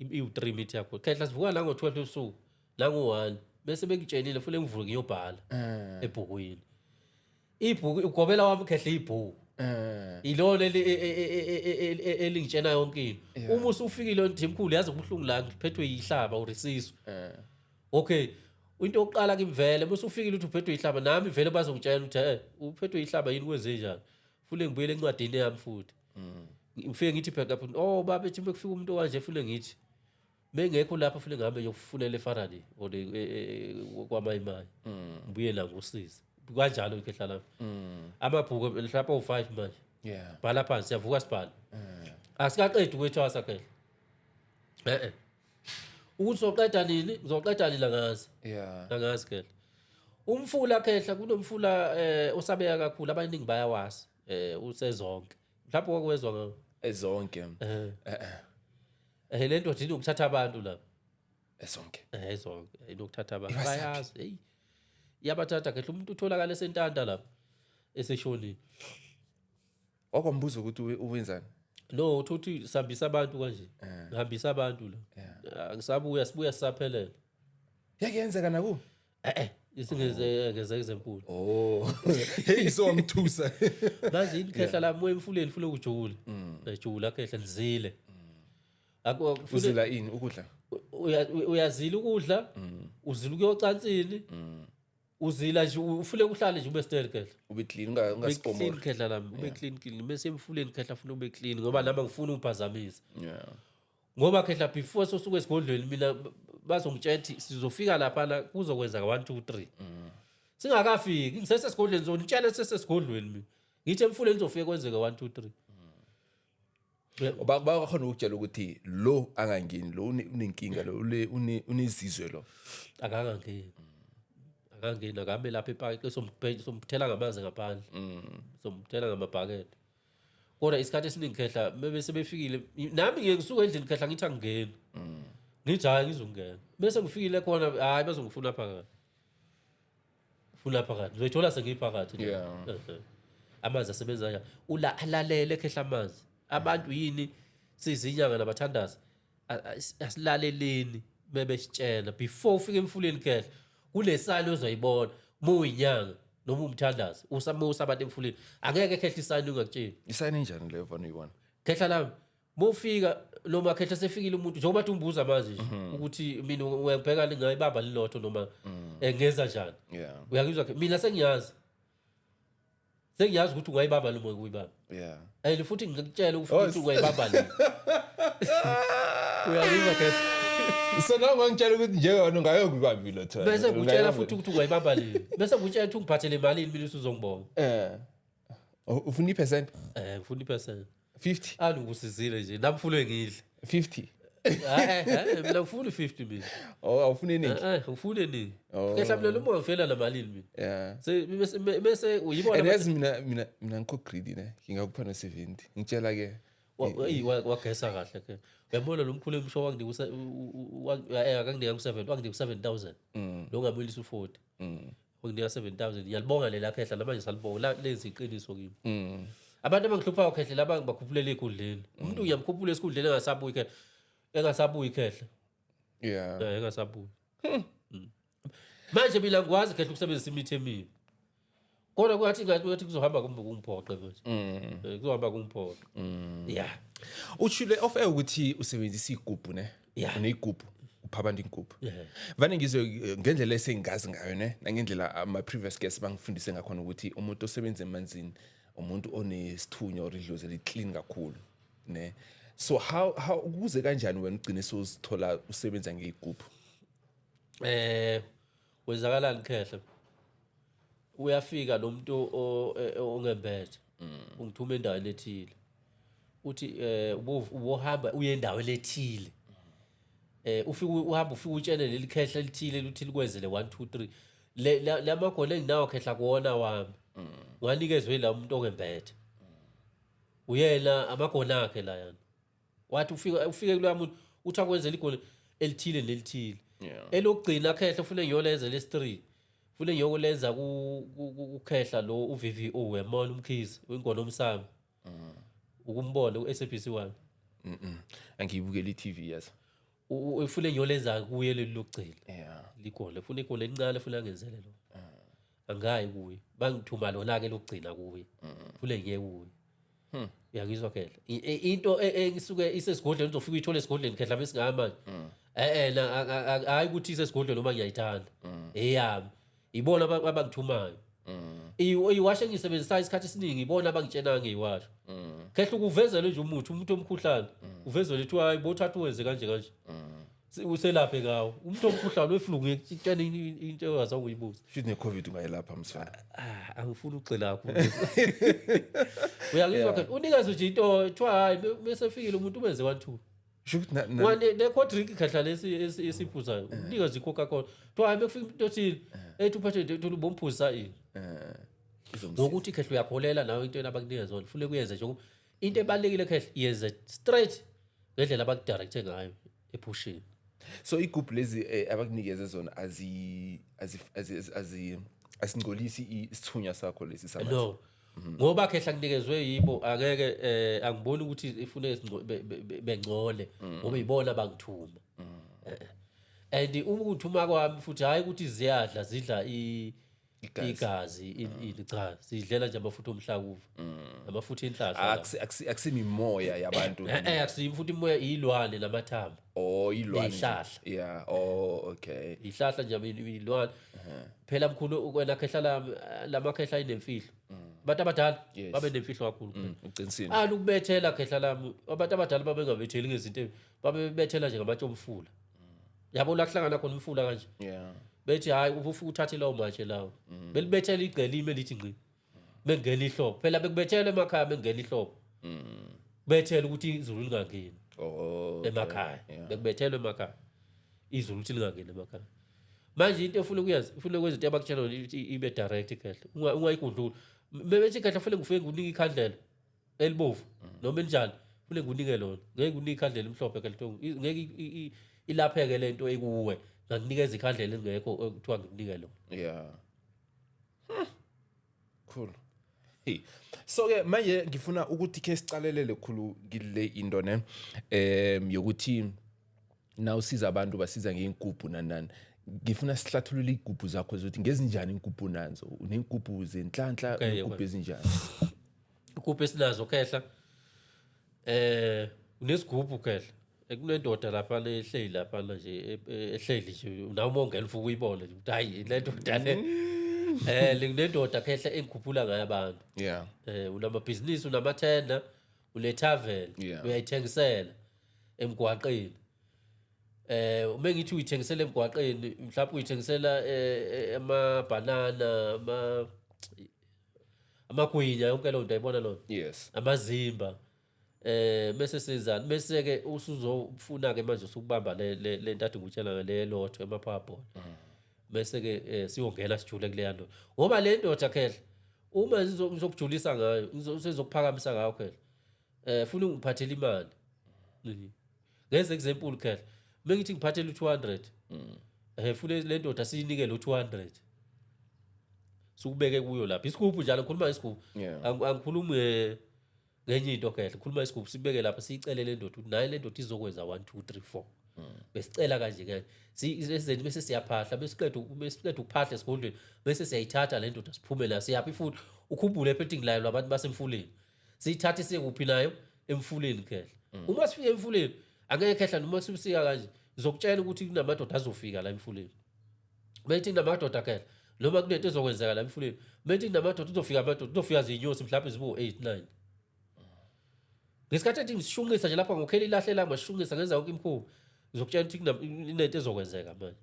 Iwu-3 imithi yakho khehla. Sivuka la ngo-12 ebusuku, nango-1, bese bengitshelile futhi ngivuke ngiyobhala ebhukwini. Ibhuku ugobela wami khehla, ibhuku ilona elingitshena yonke into. Uma usufikile nje, mkhulu, yazi kubuhlungu la, ngiphethwe yihlaba or isisu. Okay, into yokuqala kimi vele uma usufikile uthi uphethwe yihlaba, nami vele bazongitshela ukuthi uphethwe yihlaba yini, kwenze njani. Fune ngibuyele encwadini yami futhi ngifike ngithi pheka, oh baba, ethi bekufika umuntu okanje, fune ngithi bengekho lapha, fune ngihambe ngiyokufunela eFaraday or kwamayimayi, ngibuye la ngosiza. Kanjalo ikhehla lami, amabhuku mhlawumbe awu-5 manje. Bhala phansi, siyavuka sibhala, asikaqedi ukwethwasa khehla. Ukuthi soqeda nini, ngizoqeda nini angazi. Angazi khehla. Umfula khehla, kunomfula osabeka kakhulu, abaningi bayawazi, usezonke, mhlawumbe wakwezwa ngawo. Ezonke? Le ndoda inokuthatha abantu lapha. Ezonke? Ezonke inokuthatha abantu. Ibasaphi? Bayazi, hey, iyabathatha khehla. Umuntu utholakala esentanta lapha, eseshonile. Wakwambuza ukuthi uwenzani? No, uthi sihambisa abantu kanje, ngihambisa abantu la. Angisabuya, sibuya sisaphelele. Yake yenzeka naku? Isingeze ngeze ezenkulu. Oh, hey, so wamthusa. Manje yini khehla lami, emfuleni fule kujule, ejula khehla, lizile. Uzila ini? Ukudla? Uyazila ukudla, uzila ukuyocansini, uzila nje, ufule kuhlale nje ube still khehla. Ube clean, Ube clean. Ungasipomori. Khehla lami, ube clean clean, bese emfuleni khehla funa ube clean, ngoba nami angifuni ungiphazamisa. Ngoba khehla, before sosuke esigodlweni, mina bazongitshela ukuthi sizofika laphana, kuzokwenzeka 1 2 3. Singakafiki, ngisesesigodlweni, zonitshela sesesigodlweni, mina ngithi emfuleni zofike kwenzeke 1 2 3. Bakhona ukutshela ukuthi lo angangeni, lo unenkinga, lo unezizwe lo? Akangangeni, akangeni, akahambe lapha epaki, somthela ngamanzi ngaphandle, somthela ngamabhakede. Kodwa isikhathi esiningi khehla, bebe sebefikile, nami ngiye ngisuke endlini khehla, ngithi angingeni, ngithi hhayi, ngizongena, bese ngifikile khona, hhayi, bazongifuna phakathi, funa phakathi, ngizoyithola sengiphakathi. Amanzi asebenza kanjani? Ula alalele khehla amanzi. Abantu yini, sizinyanga nabathandazi, asilaleleni bebesitshela before ufike emfuleni khehla. Kunesayini ozoyibona uma uyinyanga noma umthandazi, usama usabantu emfuleni, angeke khehla isayini ungakutsheli. Isayini enjani leyo vane uyibona? Khehla lami, mofika noma khehla sefikile umuntu, njengoba uthi umbuza manje nje ukuthi mina uyangibheka, ngingayibamba lilotho noma ngenza njani? Uyangizwa ke? Mina sengiyazi ukuthi ungayibamba noma ukuyibamba. And futhi ngikutshela ukuthi ungayibamba nini. Uyangizwa ke? So now ngangitshela ukuthi njengona ungayokubamba ilotho. Bese ngikutshela futhi ukuthi ungayibamba nini, bese ngikutshela ukuthi ungiphathele imalini mina usuzongibonga. Ufuna i-percent? Ngifuna i-percent. 50. Alungisizile nje namfule ngidle. 50. Mina ngifuna i-50 mina. Oh, awufuna eningi? Ngifuna eningi. Oh. Kehla, mina noma ngifela namalini mina. Bese uyibona. And yazi mina ngikho greedy ne, ngingakupha no-70, ngitshela ke. Eyi, wagesa kahle ke. Uyabona lo mkhulu emsho wanginika akanginika ku-7, wanginika u-7,000. Lo ngamuyilisa u-40. Wanginika 7,000. Ngiyalibonga lela khehla, namanje salibonga. Lenza iqiniso kimi. Abantu abangihluphayo khehla laba, ngibakhuphulela ey'khundleni. Umuntu ngiyamkhuphula esikhundleni engasabuyi khehla. Engasabuyi khehla. Engasabuyi. Manje mina ngikwazi khehla ukusebenzisa imithi emibi. Kodwa kungathi ngathi ngathi kuzohamba kumbe kungiphoqe manje. Kuzohamba kungiphoqe. Yeah. Ushule off air ukuthi usebenzisa igubhu ne? Uneyigubhu, upha abantu igubhu. Vane ngizwe ngendlela esengazi ngayo ne, nangendlela ama previous guests bangifundise ngakhona ukuthi umuntu osebenza emanzini, umuntu onesithunywa or idlozi eli-clean kakhulu ne. So how ukuze kanjani wena ugcine sozithola usebenza ngeyigubhu? Kwenzakalani khehla? Uyafika lo muntu ongembethe. Ungithuma endaweni ethile. Uthi ubohamba uye endaweni ethile. Ufike uhamba, ufike utshele leli khehla elithile luthi likwenzele 1 2 3. Le lamagoli enginawo khehla kuwona wami. Nganikezwe la umuntu ongembethe. Uyena amagona akhe la yana. Wathi ufike kuloya muntu, uthi akwenzela igoli elithile nelithile. Elokugcina khehla ufune ngiyolenza lesi-3, fune ngiyokulenza kukhehla lo u-VVO, uyambona uMkhize wengona omsamo, ukumbona ku-SABC 1. Angiyibukeli i-TV, yes. Ufuna engiyoleza kuye leli lokugcina. Ligolo, ufuna igolo elincane, ufuna angenzele lona. Angayi kuye, bangithuma lona-ke lokugcina kuye, fune ngiye kuye. Uyangizwa khehla? Into engisuke isesigodlweni, uzofika uyithole esigodlweni khehla, bese manje eh na hayi ukuthi isesigodlweni noma ngiyayithanda, eyami, ibona abangithumayo. Iwasho engiyisebenzisayo isikhathi esiningi, ibona abangitshenayo ngeyiwasho khehla. Ukuvezele nje umuthi omkhuhlane, uvezele kuthiwa hayi, bothatha uwenze kanje kanje, uselaphe ngawo umuntu omkhuhlane we-flu. Ngikutshena into engazange uyibuze. Shuthi ne-COVID ungayelapha, msifana. Ah, angifuni ukugxila kakhulu, uyangizwa khehla? Unikeze nje into, kuthiwa hayi, bese fikile umuntu, umenze one two. Sho ukuthi Le cold drink khehla lesi esiphuzayo, unikeze i-Coca Cola, kuthiwa hayi, bekufika umuntu othile ethi uphethe nje, uthole ubomphuzisa ini. Izomsiza. Ngokuthi khehla uyakholela nawe into abakunikeza zona, funa kuyenze nje into ebalulekile khehla, yenze straight ngendlela abakudirecte ngayo ephusheni. So igubhu lezi abakunikeze zona azi azi azi azi asingcolisi isithunywa sakho lesi samanzi? No, ngoba khehla kunikezwe yibo, angeke angiboni ukuthi ifune bengcole, ngoba ibona bangithuma. And uma ukuthuma kwami futhi, hayi ukuthi ziyadla, zidla Igazi. Igazi cha, zidlela nje amafutha omhlakuva, amafutha enhlahla la. Akusimimoya yabantu? Akusiyo futhi imoya, iyilwane namathambo. Oh, ilwane nje. Ney'hlahla. Yeah, oh, okay. Ihlahla nje, iyilwane phela mkhulu. Wena khehla lami, lamakhehla inemfihlo, abantu abadala babe nemfihlo kakhulu. Uqinisile. Alukubethela khehla lami, abantu abadala babengabetheli ngezinto, babebethela nje ngamatshe omfula, yabo, la kuhlangana khona umfula kanje. Bethi hayi, ufike uthathe lawo matshe lawo, belibethela igcele lime lithi ngqi bengena ihlobo. Phela bekubethela emakhaya bengena ihlobo, bethela ukuthi izulu lingangeni emakhaya. Bekubethelwa emakhaya izulu ukuthi lingangeni emakhaya. Manje into efuna ukuyenza, ufuna ukwenza into abakutshela yona, ukuthi ibe direct kahle, ungayigudluli. Bebethi kahle, fanele ngifike ngikunike ikhandlela elibovu noma elinjani, fanele ngikunike lona, ngeke ngikunike ikhandlela elimhlophe kahle, ngeke ilapheke lento ekuwe ngakunikeza ikhandlela elingekho ekuthiwa ngikunike lona. Yeah. Cool. Hey. So ke manje ngifuna ukuthi ke sicalelele khulu kile into ne yokuthi na usiza abantu, basiza ngeenkuphu nani nani. Ngifuna sihlathulule igubhu zakho ukuthi ngezinjani iinkuphu nanzo. Uneenkuphu zenhlanhla, iinkuphu ezinjani? Igubhu esinazo khehla, unesigubhu khehla, kunendoda lapha ehleli lapha nje, ehleli nje, nawe uma ungena ufike uyibone nje ukuthi hayi, le ndoda le, kunendoda khehla engikhuphula ngayo abantu. Unamabhizinisi, unamathenda, une-tavern, uyayithengisela emgwaqeni. Uma ngithi uyithengisela emgwaqeni, mhlawumbe uyithengisela amabhanana, amagwinya, yonke leyo nto, ayibona lona? Yes. Amazimba. Bese senzani? Bese ke usuzofuna ke manje usukubamba le nto ade ngikutshela ngale lotho ema-Powerball. Bese ke siyongena sijule kuleya nto. Ngoba le ndoda khehla, uma ngizokujulisa ngayo, sezokuphakamisa ngayo khehla. Funa ungiphathele imali. Ngenze example khehla. Mengithi ngiphathele u200. Funa le ndoda siyinike lo 200. Sukubeke kuyo lapha. Isigubhu njalo, ngikhuluma ngesigubhu. Angikhulumi ngenye into khehla, khuluma isigubhu, sibeke lapha, siyicele le ndoda ukuthi naye le ndoda izokwenza 1 2 3 4. Besicela kanje kanje. Siyizeni bese siyaphahla, besiqeda ukuphahla esigodlweni, bese siyayithatha le ndoda, siphume la, siyaphi futhi? Ukhumbule phethe ngilayelwa abantu basemfuleni. Siyithathe siye kuphi nayo? Emfuleni khehla. Uma sifika emfuleni, angeke khehla, noma sifika kanje, ngizokutshela ukuthi kunamadoda azofika la emfuleni. Bethi kunamadoda khehla, noma kunento ezokwenzeka la emfuleni. Bethi kunamadoda, uzofika amadoda, uzofika zinyosi mhlawumbe zibu 8 9. Ngesikhathi ethi ngisishunqisa nje lapha, ngokhela ilahle lami, ngisishunqisa, ngenza yonke imikhuba. Ngizokutshela ukuthi kunento ezokwenzeka manje.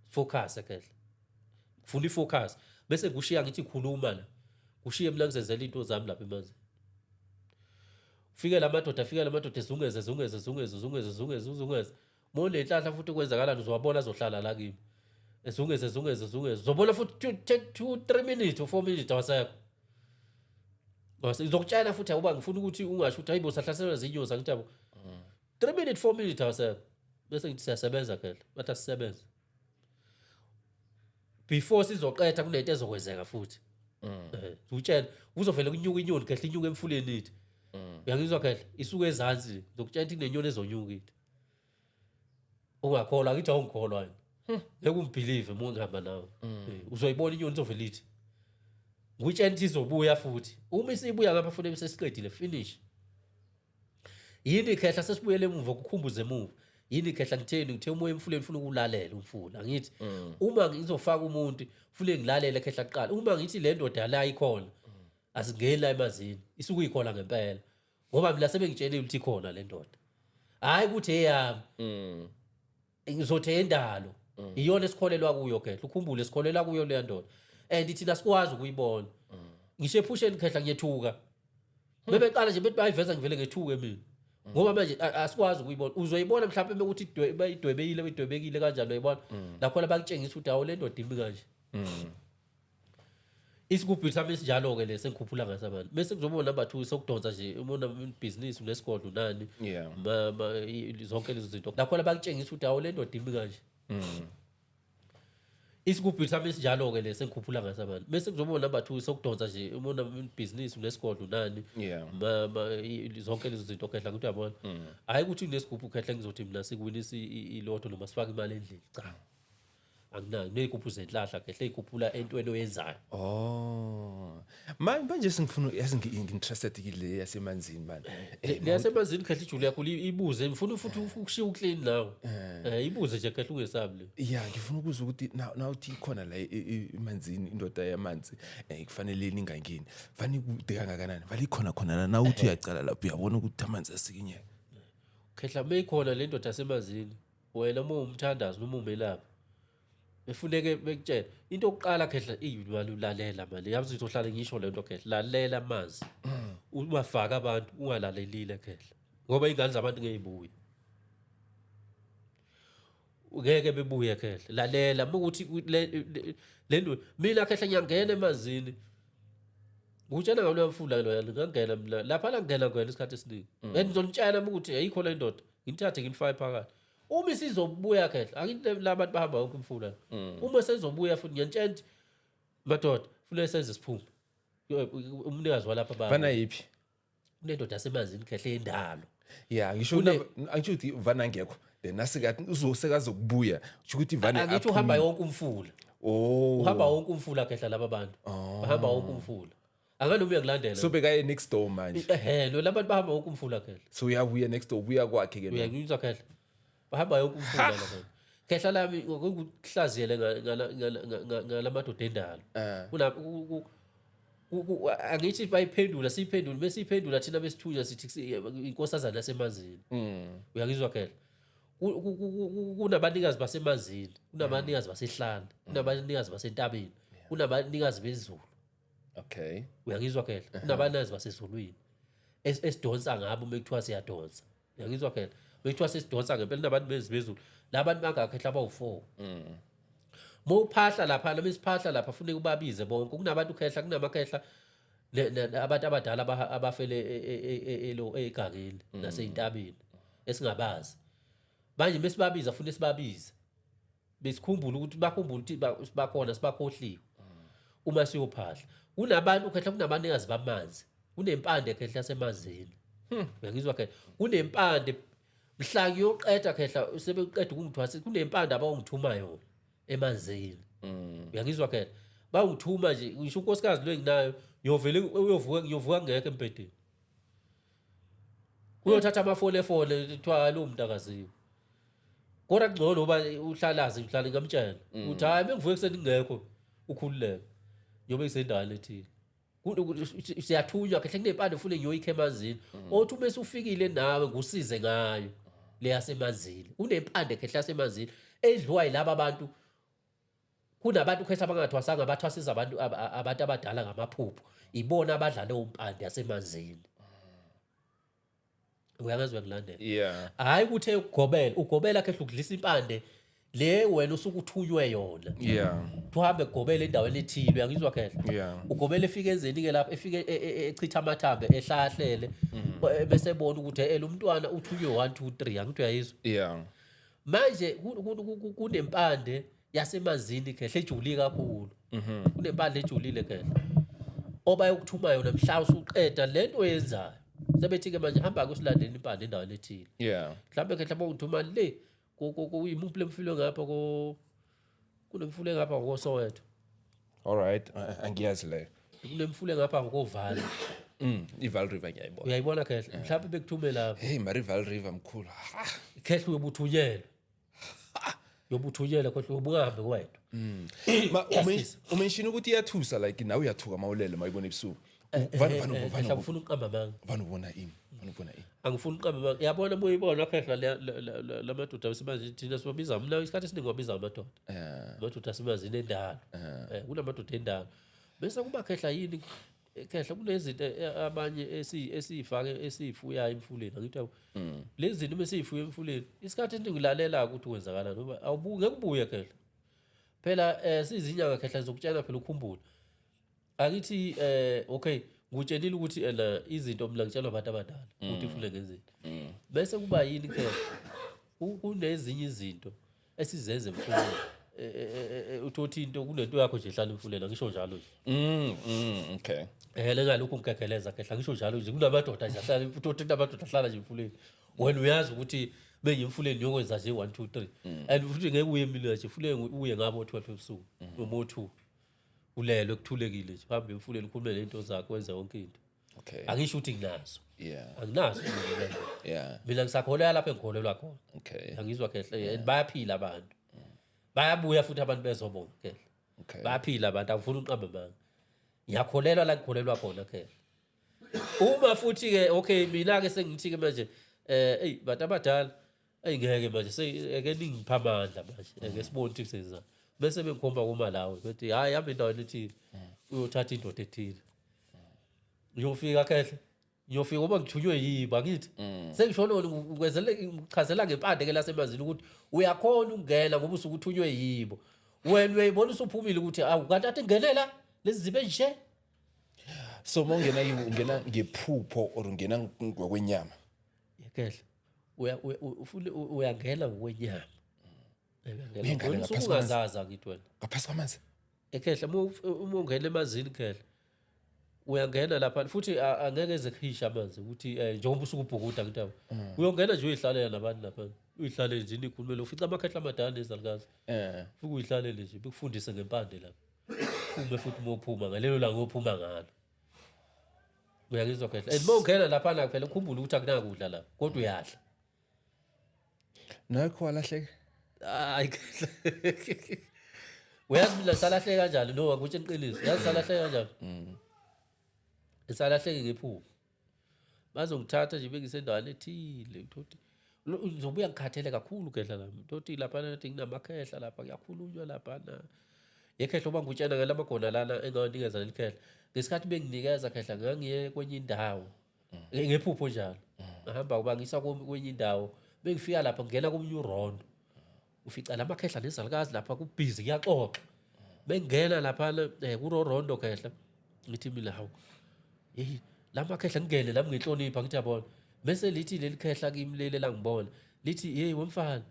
Focus khehla. Funa ifocus. Bese kushiya ngithi khuluma la. Kushiye mina ngizenzela into zami lapha emanzini. Fike la madoda, afike la madoda ezungeze, zungeze, zungeze, zungeze, zungeze, zungeze. Monenhlanhla futhi kwenzakalani, uzowabona azohlala la kimi. Ezungeze, zungeze, zungeze. Uzobona futhi 2 3 minutes or 4 minutes awasekho. Ngizokutshela futhi akuba ngifuna ukuthi ungasho ukuthi hayibo, sahlaselwa zinyosi, angithi yabo. 3 minutes, 4 minutes awasekho. Bese ngithi siyasebenza phela. Bathi asisebenze. Before sizoqeda kunento ezokwenzeka futhi. Utshela kuzovela kunyuka inyoni khehla, inyuka emfuleni ithi. Uyangizwa khehla? Isuka ezansi. Ngizokutshela ukuthi kunenyoni ezonyuka ithi. Ungakholwa, angithi awungikholwa yini? Ngeke ungibelieve uma ngihamba nawe. Uzoyibona inyoni izovele ithi. Ngikutshela ukuthi izobuya futhi. Uma isibuya ngapha futhi sesiqedile finish. Yini khehla sesibuyele emuva kukhumbuze emuva. Yini khehla ngitheni ngithe umoya emfuleni ufuna ukulalela umfula angithi uma ngizofaka umuntu ufune ngilalele khehla kuqala uma ngithi le ndoda la ikhona asingeni la emanzini isuke ikhona ngempela ngoba mina sebengitshelile ukuthi ikhona le ndoda hhayi ukuthi eyami ngizothi eyendalo iyona esikholelwa kuyo khehla ukhumbule sikholelwa kuyo leya ndoda and thina sikwazi ukuyibona ngisho ephusheni khehla ngiyethuka bebeqala nje bethi bayiveza ngivele ngethuke mina ngoba manje asikwazi ukuyibona uzoyibona mhlawumbe mekuthi idwebekile idwebekile kanjani uyayibona lakhona bakutshengisa ukuthi awu le ndoda imi kanje isigubhu sami esinjalo-ke le sengikhuphula ngaso abantu bese kuzoba number 2 sokudonsa nje uma unebhizinisi unesigodlo unani zonke lezo zinto nakhona bakutshengisa ukuthi awu le ndoda imi kanje isigubhu sami esinjalo-ke le sengikhuphula ngaso abantu bese kuzoba number 2 sokudonsa nje uma unebhizinisi unesigodlo unani zonke lezo zinto khehla ngithi uyabona hhayi ukuthi unesigubhu khehla ngizothi mina sikuwinisa ilotho noma sifake imali endlini cha Anginayo ney'gubhu zenhlahla kehle ey'khuphula entweni oyenzayo. Oh. Manje sengifuna yazi ngi-interested kile yasemanzini man. Le yasemanzini khehle ijule yakho ibuze ngifuna futhi ukushiya uclean nawe. Ibuze nje khehle ungesabi le. Yeah, ngifuna ukuzwa ukuthi nawuthi ikhona la emanzini indoda yamanzi kufanele ningangeni. Fanele kude kangakanani? Vale ikhona khona la nawuthi uyacala lapho uyabona ukuthi amanzi asikinyeka. Khehla meyikhona le ndoda yasemanzini wena uma uwumthandazi noma umelaphi befuneke bekutshele into yokuqala khehla iyimali ulalela mali yazi ukuthi uhlale ngisho lento khehla lalela amanzi ungafaki abantu ungalalelile khehla ngoba ingane zabantu ngeke ibuye ngeke bebuye khehla lalela ukuthi le nto mina khehla ngiyangena emanzini ngutshela ngaloya mfula loya ngangena mina lapha la ngena ngena isikhathi esiningi and ngizonitshela ukuthi ayikho le ndoda ngithathe ngimfake phakathi uma isizobuya khehla angithi labantu bahamba wonke umfula uma sezobuya futhi ngiyantshela ukuthi madoda funeka senze siphume umnikazi walapha baba Vana yiphi? Kunendoda yasemanzini khehla endalo. Yeah, ngisho angisho ukuthi vana ngekho. Then nasikathi uzosekazokubuya. Usho ukuthi vane angithi uhamba yonke umfula. Oh. Uhamba wonke umfula khehla laba bantu. Bahamba wonke umfula. Akanoma uyakulandela. So bekaye next door manje. Ehhe, lo labantu bahamba wonke umfula khehla. So uyabuya next door ubuya kwakhe ke. Uyakuzwa khehla. Bahamba yonke umfula lapha. Khehla lami ngokuhlaziyele ngalamadoda endalo. Kuna angithi bayiphendula siyiphendule bese iphendula thina besithunywa sithi inkosazana yasemanzini. Uyakizwa khehla. Kunabanikazi basemanzini, kunabanikazi basehlane, kunabanikazi basentabeni, kunabanikazi bezulu. Okay. Uyangizwa khehla? Kunabanikazi basezulwini esidonsa ngabo uma kuthiwa siyadonsa. Uyangizwa khehla? Bekuthiwa sesidonsa ngempela kunabantu bezulu. Labantu bangakhehla abawu-4. Mawuphahla lapha noma isiphahla lapha funeka ubabize bonke. Kunabantu khehla, kunamakhehla abantu abadala abafele egangeni nasey'ntabeni esingabazi. Manje mesibabiza funa sibabize. Besikhumbule ukuthi bakhumbule ukuthi bakhona sibakhohliwe. Uma siyophahla. Kunabantu khehla kunabanikazi bamanzi. Kunempande khehla yasemanzini. Uyangizwa khehla? Kunempande mhla ngiyoqeda khehla sebeqeda ukungithwasa kunempande abawungithuma yona emanzini. Uyangizwa khehla? Bawungithuma nje ngisho unkosikazi lo enginayo ngiyovele uyovuka ngiyovuka ngekho embhedeni. Uyothatha amafoni efone kuthiwa lo muntu akaziwe. Kodwa kungcono uba uhlalaze ngihlale ngamtshela ukuthi hayi bengivuke ekuseni ngingekho ukhululeke. Ngiyobe ngisendaweni ethile. Siyathunywa kehle kunempande ufune ngiyoyikha emanzini. Othi uma usufikile nawe ngusize ngayo leyasemanzini. Kunempande kehle yasemanzini edliwa yilaba abantu. Kunabantu khetha abangathwasanga bathwasisa abantu abantu abadala ngamaphupho. Ibona abadla leyo mpande yasemanzini. Uyangizwa ngilandela? Yeah. Hayi ukuthi ugobela, ugobela khehle ukudlisa impande le wena usuke uthunywe yona. Yeah. Uhambe ugobele endaweni ethile, uyangizwa khehle? Yeah. Ugobela efike enzeni ke lapho efike echitha amathambo ehlahlele bese ebona ukuthi lo mntwana uthunywe 1 2 3, angithi uyayizwa? Yeah. Manje kunempande yasemanzini khehle ejulile kakhulu. Kunempande ejulile khehle. Obayokuthuma yona mhla usuqeda lento oyenzayo. Sebethi ke manje hamba kusilandela impande endaweni ethile. Yeah. Mhlawumbe khehle bawuthuma le Imuphi lemfula ngapha ko kunemfula engapha koSoweto. All right, angiyazi leyo. Kunemfula engapha koVaal. IVaal River ngiyayibona. Uyayibona khehle, mhlawumbe bekuthume lapho. Hey, mara iVaal River mkhulu. Ha. Khehle, uyobuthunyelwa, uyobuthunyelwa khehle, ubungahambi kwedwa. Ma Yes, please. umention ukuthi iyathusa, like nawe uyathuka mawulele mayibona ebusuku. Vane vane Khehla, vane ngifuna ukuqamba amanga. Vane ubona ini? Vane ubona ini? Angifuni ukuqamba amanga. Yabona uma uyibona khehla, lamadoda asemanzini, thina siwabiza, mina isikhathi esiningi wabiza amadoda. Amadoda asemanzini endalo. Kunamadoda endalo. Bese kuba khehla yini? Khehla, kunezinto abanye esiyifake esiyifuyayo emfuleni, angithi yabo. Lezi zinto uma esiyifuye emfuleni, isikhathi esiningi ulalela ukuthi kwenzakalani ngoba awubuke ngeke ubuye khehla. Phela sizinyanga khehla, zokutshela phela, ukhumbule. Akithi okay, ngikutshelile ukuthi ena izinto mina ngitshelwa abantu abadala ukuthi ufune ngenzeni. Bese kuba yini khehla? Kunezinye izinto esizenze emfuleni. Uthothi into kunento yakho nje ehlala emfuleni, angisho njalo nje. Okay. Lengalokhu ngigegeleza khehla, ngisho njalo nje, kunamadoda nje ahlala, uthothi kunamadoda ahlala nje emfuleni. Wena uyazi ukuthi benye emfuleni yokwenza nje 1 2 3. And futhi ngeke uye emini nje, emfuleni uye ngabo 12 ebusuku noma 2. Ulelwe kuthulekile nje, uhambe emfuleni ukhulume nento zakho, wenze yonke into. Angisho ukuthi nginazo. Anginazo mina. Mina ngisakholelwa lapho engikholelwa khona. Angizwa khehle, and bayaphila abantu. Bayabuya futhi abantu bezobonga khehle. Bayaphila abantu, angifuni uqamba amanga. Ngiyakholelwa la ngikholelwa khona khehle. Uma futhi ke okay, mina ke sengithi ke manje ey bantu abadala, ey ngeke manje eke ningipha amandla manje, eke sibone ukuthi kusenzani. Bese bengikhomba kuma lawo bethi hayi, hamba endaweni ethile uyothatha indoda ethile. Uyofika khehle, ngiyofika uma ngithunywe yibo, angithi sengisho lona, ngikwenzele ngichazela ngempande ke lasemanzini ukuthi uyakhona ukungena ngoba usuke uthunywe yibo. Wena uyayibona usuphumile ukuthi awu, kanti athi ngenela lezi zibe nje. So uma ungena kibo, ungena ngephupho or ungena ngokwenyama? Yekehla, ufune uyangena ngokwenyama. Uyangena. Uyangena Wena ngaphasi usuke kwamanzi? ungazazi, angithi wena. Ngaphasi kwamanzi? Ekhehla, uma ungena emanzini khehla, uyangena lapha futhi angeke eze kuhisha amanzi ukuthi njengoba usuke ubhukuda, angithi yabo. Uyongena nje uyihlalela nabantu lapha, uyihlalele nje, nikhulumele, ufica amakhehla amadala nezalukazi. Ufike uyihlalele nje, bekufundise ngempande lapha, ume futhi uma uphuma ngalelo langa ophuma ngalo, uyangizwa khehla? And uma ungena laphana phela, ukhumbule ukuthi akunakudla lapha, kodwa uyadla. Nakho walahleka. Hayi khehla, uyazi mina salahleka kanjani? No, akutshela iqiniso, yazi salahleka kanjani? Salahleke ngephupho, bazongithatha nje bengisendaweni ethile, uthoti ngizobuya ngikhathele kakhulu khehla lami, uthoti laphana nathi kunamakhehla lapha, kuyakhulunywa laphana yekhehla. Uba ngutshena ngala magona lana engawanikeza leli khehla, ngesikhathi benginikeza khehla, ngangiye kwenye indawo ngephupho njalo, ngahamba kubangisa kwenye indawo, bengifika lapha ngingena komunye urondo, ufica la makhehla nezalukazi lapha kubhizi kuyaxoxa. Bengena laphana kuro rondo khehla, ngithi mina hawu, hey la makhehla, ngingene nami ngihlonipha, ngithi yabona, bese lithi leli khehla kimi leli langibona, lithi hey wemfana,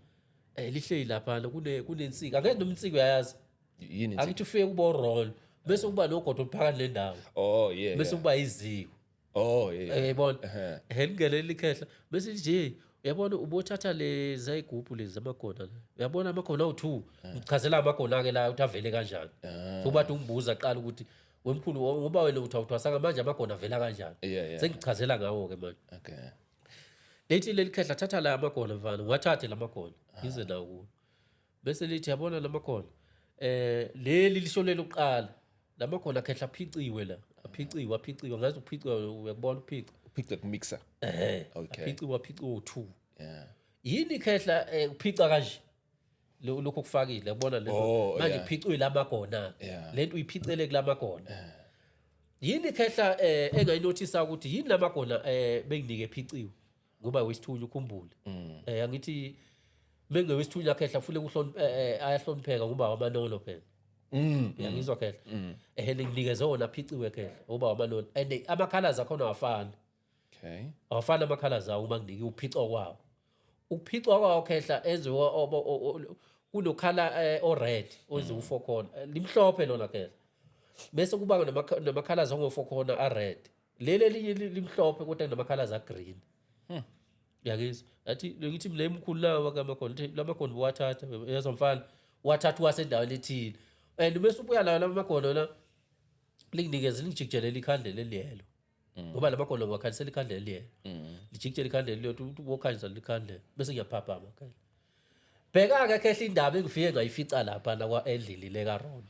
lihleli laphana kunensika, angeke noma insika uyayazi? Yini? Angithi ufike kubo rondo, bese kuba nogodo phakathi nendawo. Bese kuba iziko. Yayibona? Lingene likhehla bese nje, uyabona, ubothatha lezi ayigubhu lezi zamagona la, uyabona amagona awu-2, ngichazela amagona-ke la ukuthi avele kanjani. Sokuba ungibuza qala ukuthi wemkhulu, ngoba wena uthi awuthwasanga, manje amagona avela kanjani? Sengichazela ngawo-ke manje. Lithi leli khehla, thatha la amagona mfana, ngiwathathe la magona, ngize nawo kuwo, bese lithi yabona la magona, leli lisho lelokuqala, la magona khehla aphiciwe la, aphiciwe, aphiciwe, ngazi ukuphiciwe, uyakubona ukuphica? Uphica kumixer. Aphiciwe, aphiciwe u-2. Yini khehla uphica kanje? Lokhu okufakile, yabona lento? Manje kuphiciwe lamagona. Lento uyiphicele kulamagona. Yini khehla engayinothisa ukuthi yini lamagona benginike ephiciwe? Ngoba wesithunywa, ukhumbule. Angithi bengewesithunywa khehla, futhi ayahlonipheka ngoba wamanono phela. Uyangizwa khehla? Nginikeze wona aphiciwe khehla ngoba wamanono, and ama-colours akhona awafani. Awafani ama-colours awo uma nginike uphicwa kwawo. Ukuphicwa kwawo khehla enziwa kuno-colour o-red owenziwa u-four corner. Limhlophe lona khehla. Bese kuba nama-colours ango-four corner a-red. Leli elinye limhlophe kodwa kunama-colours a-green. Uyangizwa? Athi ngithi mina emkhulu lawa kamakhona, uthi lamakhona uwathatha, uyezwa mfana, wathatha wasendaweni ethile. And bese ubuya lawo lamakhona la linginikeze lingijikijelela ikhandlela eliyelo. Ngoba lamakhona ngiwakhanyisela ikhandlela eliyelo. Lijikijela ikhandlela eliyodwa, uthi ubokhanyisa likhandlela bese ngiyaphaphama khehla. Bheka-ke khehla indaba engifike ngayifica lapha na kwa endlini le kaRon.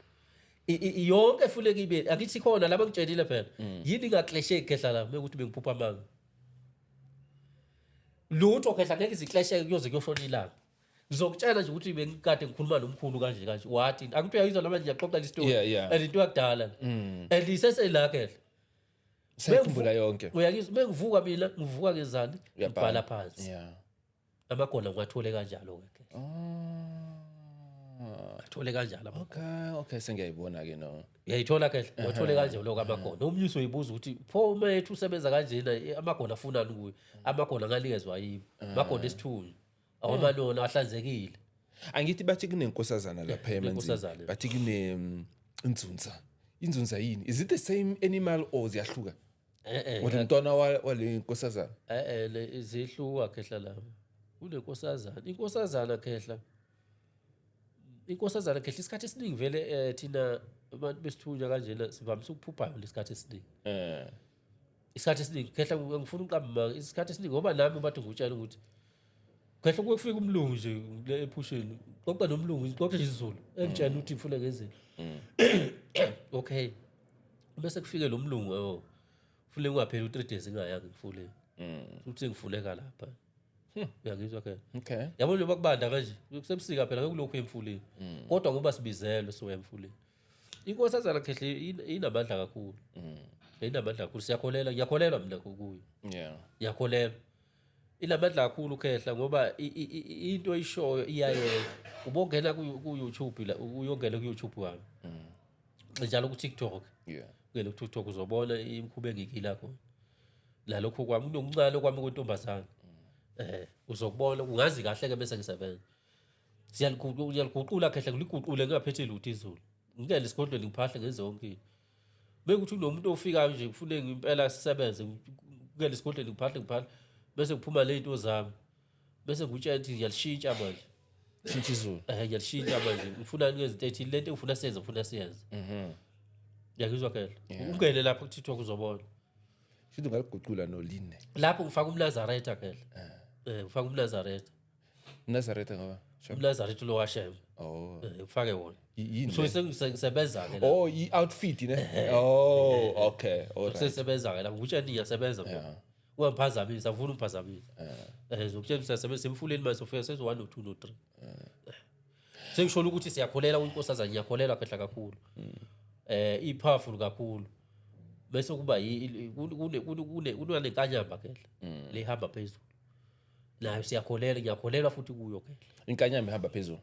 Yonke funeka ibe angithi khona laba ngitshelile phela. Yini ingaklesheki khehla la mekuthi bengiphupha amanga. Lutho khehla ngeke iziklesheke kuyoze kuyoshona ilanga. Ngizokutshela nje ukuthi bengikade ngikhuluma nomkhulu kanje kanje wathi angithi uyayizwa noma nje ngiyaxoxa le story. And into yakudala. And isesela khehla. Sayikhumbula yonke. Uyangizwa bengivuka mina ngivuka ngezani Uyabhala. ngibhala phansi. Amagona ngiwathole kanjalo ke. Athole kanjalo amagona. Okay, sengiyayibona ke no. Uyayithola ke, wathole kanjalo ke amagona. Omunye uzoyibuza ukuthi pho uma ethu usebenza kanjena amagona afunani kuye? Amagona anganikezwa yimi. Amagona esithunywa. Awamalona ahlanzekile. Angithi bathi kunenkosazana lapha emanzini. Kunenkosazana. Bathi kune inzunza. Inzunza yini? Is it the same animal or ziyahluka? Eh. Or umntwana wale nkosazana? Eh le zihluka khehla lami. Kunenkosazana. Inkosazana khehla. Inkosazana khehla isikhathi esiningi vele thina abantu besithunywa kanjena sivamise ukuphupha yona isikhathi esiningi. Isikhathi esiningi khehla ngifuna ukuqamba manga isikhathi esiningi ngoba nami bathi ngutshela ukuthi khehla kuke kufika umlungu nje le ephusheni xoxa nomlungu xoxa isiZulu engitshela ukuthi ngifuna ngenzeni. Okay. Bese kufike lo mlungu oh fule kungapheli u3 days ngingayanga ngifuleni. Uthi ngifuleka lapha. Uyangizwa ke? Okay. Yabo njengoba kubanda kanje kusebusika phela kulokhu emfuleni. Kodwa ngoba sibizelwe soya emfuleni. Inkosazana khehle inamandla kakhulu. Inamandla kakhulu siyakholela ngiyakholelwa mina kuyo. Ngiyakholelwa. Inamandla kakhulu khehla ngoba into oyishoyo iyayenza. Ubongena ku YouTube la uyongena ku YouTube wami. Njalo ku TikTok. Ungene ku TikTok uzobona imikhuba engikila khona. Nalokho kwami kunokuncane kwami kwentombazana. Uzokubona ungazi kahle ke bese ngisebenza. Siyaliguqula khehla ngiliguqule ngingaphethe lutho izulu. Ngingene esigodlweni ngiphahle ngenze yonke into. Bekuthi kunomuntu ofikayo nje kufune ngempela sisebenze ngingene esigodlweni ngiphahle bese kuphuma le zinto zami. Bese ngikutshela ukuthi ngiyalishintsha manje. Shintsha izulu. Ngiyalishintsha manje. Ngifuna ngezinto ethile lento engifuna siyenze ngifuna siyenze. Ngiyakuzwa khehla. Ungene lapha ku TikTok uzobona. Shuthi ungaliguqula noline. Lapho ngifaka umNazaretha khehla. Ngifaka umNazaretha. Nazaretha ngoba. Sure. UmNazaretha lo waShembe. Oh. Ngifake wona. Yini So le? sengisebenza ke la. Oh, i-outfit ne? Oh, okay. All right. Sengisebenza ke la. Ngikutshela ngiyasebenza mina. Ungaphazamisa, ngifuna ungiphazamisa. Ngizokutshela siyasebenza emfuleni manje sofika senze 1 no 2 no 3. Sengisho ukuthi siyakholela kwinkosazana, ngiyakholelwa khehla kakhulu. I-powerful kakhulu. Bese kuba kunenkanyamba khehla. Lehamba phezulu. Nayo siyakholela, ngiyakholelwa futhi kuyo khehla. Inkanyamba ihamba phezulu.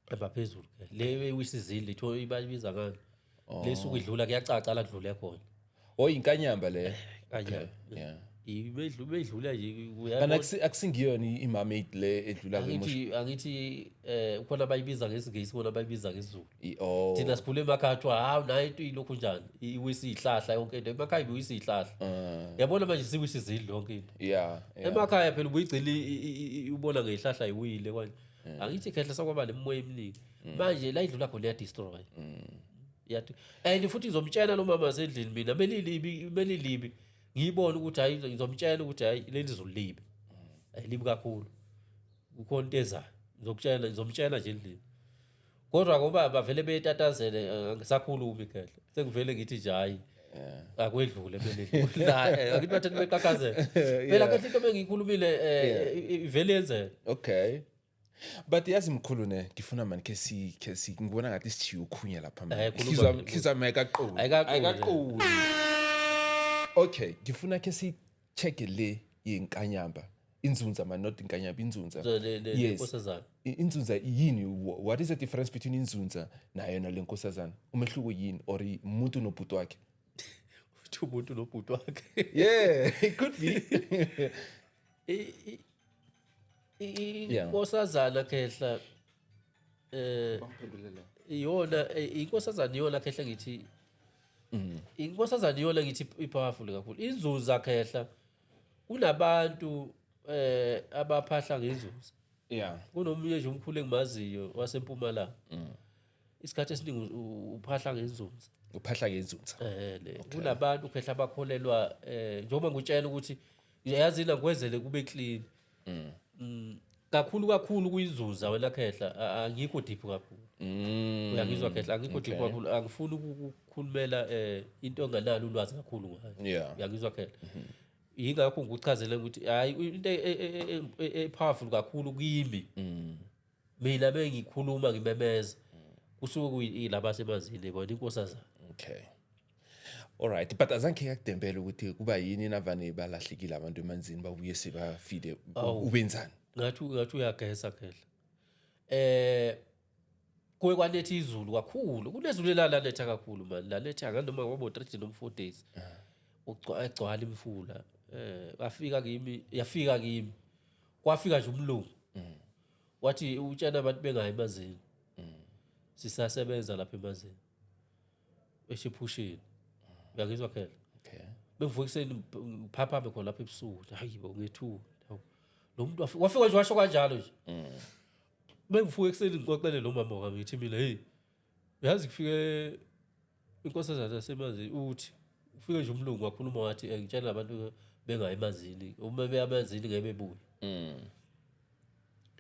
Ihamba phezulu khehla. Le ewisizile itho ibabiza ngani? Le suku idlula kuyacaca la kudlule khona. Oh, inkanyamba le. Inkanyamba. Yeah. Ibedlula nje Kana uyabona. Akusingiyona i-mermaid le edlula kwemusha. Angithi khona abayibiza ngesiNgisi khona abayibiza ngesiZulu. Oh. Thina sikhule emakhaya kuthiwa hawu nayo into ilokhu njani iwisa izihlahla yonke into emakhaya ibiwisa izihlahla. Yabona manje siwisa izindlu yonke into. Emakhaya phela ubuyigcina ubona ngezihlahla iwile kwanje. Angithi khehla sakwaba nemimoya eminingi. Manje la idlula khona iya-destroy. Yathi and futhi ngizomtshela lo mama wasendlini mina melilibi ngiyibona ukuthi hayi ngizomtshela ukuthi hayi leli zulu libi. Libi kakhulu. Kukhona into ezayo. Ngizomtshela nje endlini. Kodwa ngoba bavele betatazele angisakhulumi khehla. Sengivele ngithi nje hayi. Akwedlule belidlule. Naye akithi bathe beqhaqhazela. Phela kahle into bengiyikhulumile ivele yenzeke. Okay. But yazi mkhulu ne ngifuna mani ke si ke si ngibona ngathi sithiye ukhunya lapha manje. Khuluma nje. Hlizwa mayikaquli. Ayikaquli. Ayikaquli. Okay, ngifuna ke si check le yenkanyamba. Inzunza man, not inkanyamba, inzunza. So, le Yes. nkosazana. Inzunza yini? What is the difference between inzunza nayo nale nkosazana? Umehluko yini or umuntu nobhuti wakhe? Uthi umuntu nobhuti wakhe. Yeah, it could be. Inkosazana khehla, iyona, inkosazana iyona khehla ngithi. Inkosazana iyona ngithi i-powerful kakhulu. Inzuza khehla kunabantu abaphahla ngenzuza. Kunomunye nje umkhulu engimaziyo waseMpumalanga. Isikhathi esiningi uphahla ngenzunza. Uphahla ngenzunza. Le kunabantu khehla abakholelwa njengoba ngikutshela ukuthi yazi la ngikwenzele kube clean. Kakhulu kakhulu kuyinzuza wena khehla, angikho deep kakhulu. Uyangizwa khehla, angikho deep kakhulu, angifuni ukukhulumela into enganalo ulwazi kakhulu ngayo. Uyangizwa khehla. Yingakho ngikuchazele ukuthi hayi, into e-powerful kakhulu kimi. Mina bengikhuluma ngimemeza, kusuke kuyilaba semanzini bona inkosazana. Okay. Alright, but azange yakudembela ukuthi kuba yini navane balahlekile abantu emanzini, babuye sebafile, ubenzani? Ngathi uyagesa khehla. Kuye kwaletha izulu kakhulu. Kunezulu elaletha kakhulu man. Laletha nganoma kwabo 3 noma 4 days. Egcwala imfula. Afika kimi, yafika kimi. Kwafika nje umlungu. Wathi utshena abantu bengayi emanzini. Sisasebenza lapha emanzini. Esiphusheni. Uyangizwa khehla? Okay. Bengivuka ekuseni, ngiphaphame khona lapha ebusuku. Hayi bo, ngethuka. Hawu. Lo muntu wafika nje washo kanjalo nje. Bengivuka ekuseni ngixoxele lo mama wami, ngithi mina, hey, uyazi kufike inkosazana yasemanzini, uthi ufike nje umlungu wakhuluma wathi ngitshela abantu bengayi emanzini, uma beya emanzini ngeke bebuye.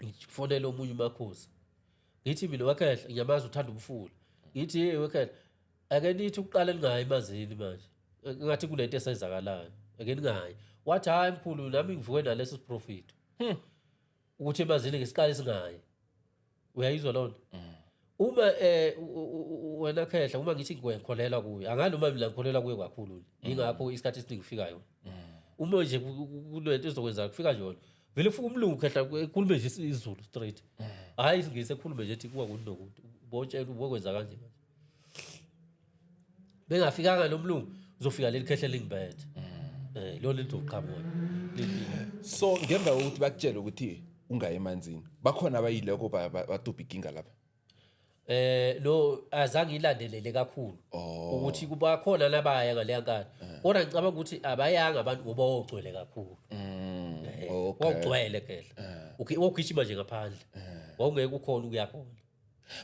Ngifonele omunye umakhosi, ngithi mina, wekhehla, ngiyamazi uthanda umfula, ngithi, hey wekhehla, ake nithi ukuqala ningayi emanzini manje, ngathi kunento esenzakalayo, ake ningayi. Wathi, hayi mkhulu, nami ngivuke naleso siprofito ukuthi emanzini ngesiqale singayi. Uyayizwa loo nto? Uma wena khehla, uma ngithi ngikholelwa kuye, angali noma mina ngikholelwa kuye kakhulu, yingakho isikhathi esiningi kufika yona. Uma nje kulento ezokwenza kufika nje yona, vele kufika umlungu khehla, ekhulume nje isiZulu straight, hhayi isiNgisi, ekhulume nje ethi kuwa kunokuthi ubotshela ubokwenza kanje kanje. Bengafikanga lo mlungu, uzofika leli khehla lingibethe, lo lizoqhamuka. So ngemva kokuthi bakutshele ukuthi ungayi emanzini, bakhona abayileko batubha ikinga lapha? No, azange ilandelele kakhulu ukuthi kuba khona labaya ngaleya nkathi, kodwa ngicabanga ukuthi abayanga abantu ngoba wawugcwele kakhulu. Wawugcwele khehla. Okay, wawugijima nje ngaphandle, wawungeke ukhona ukuya khona.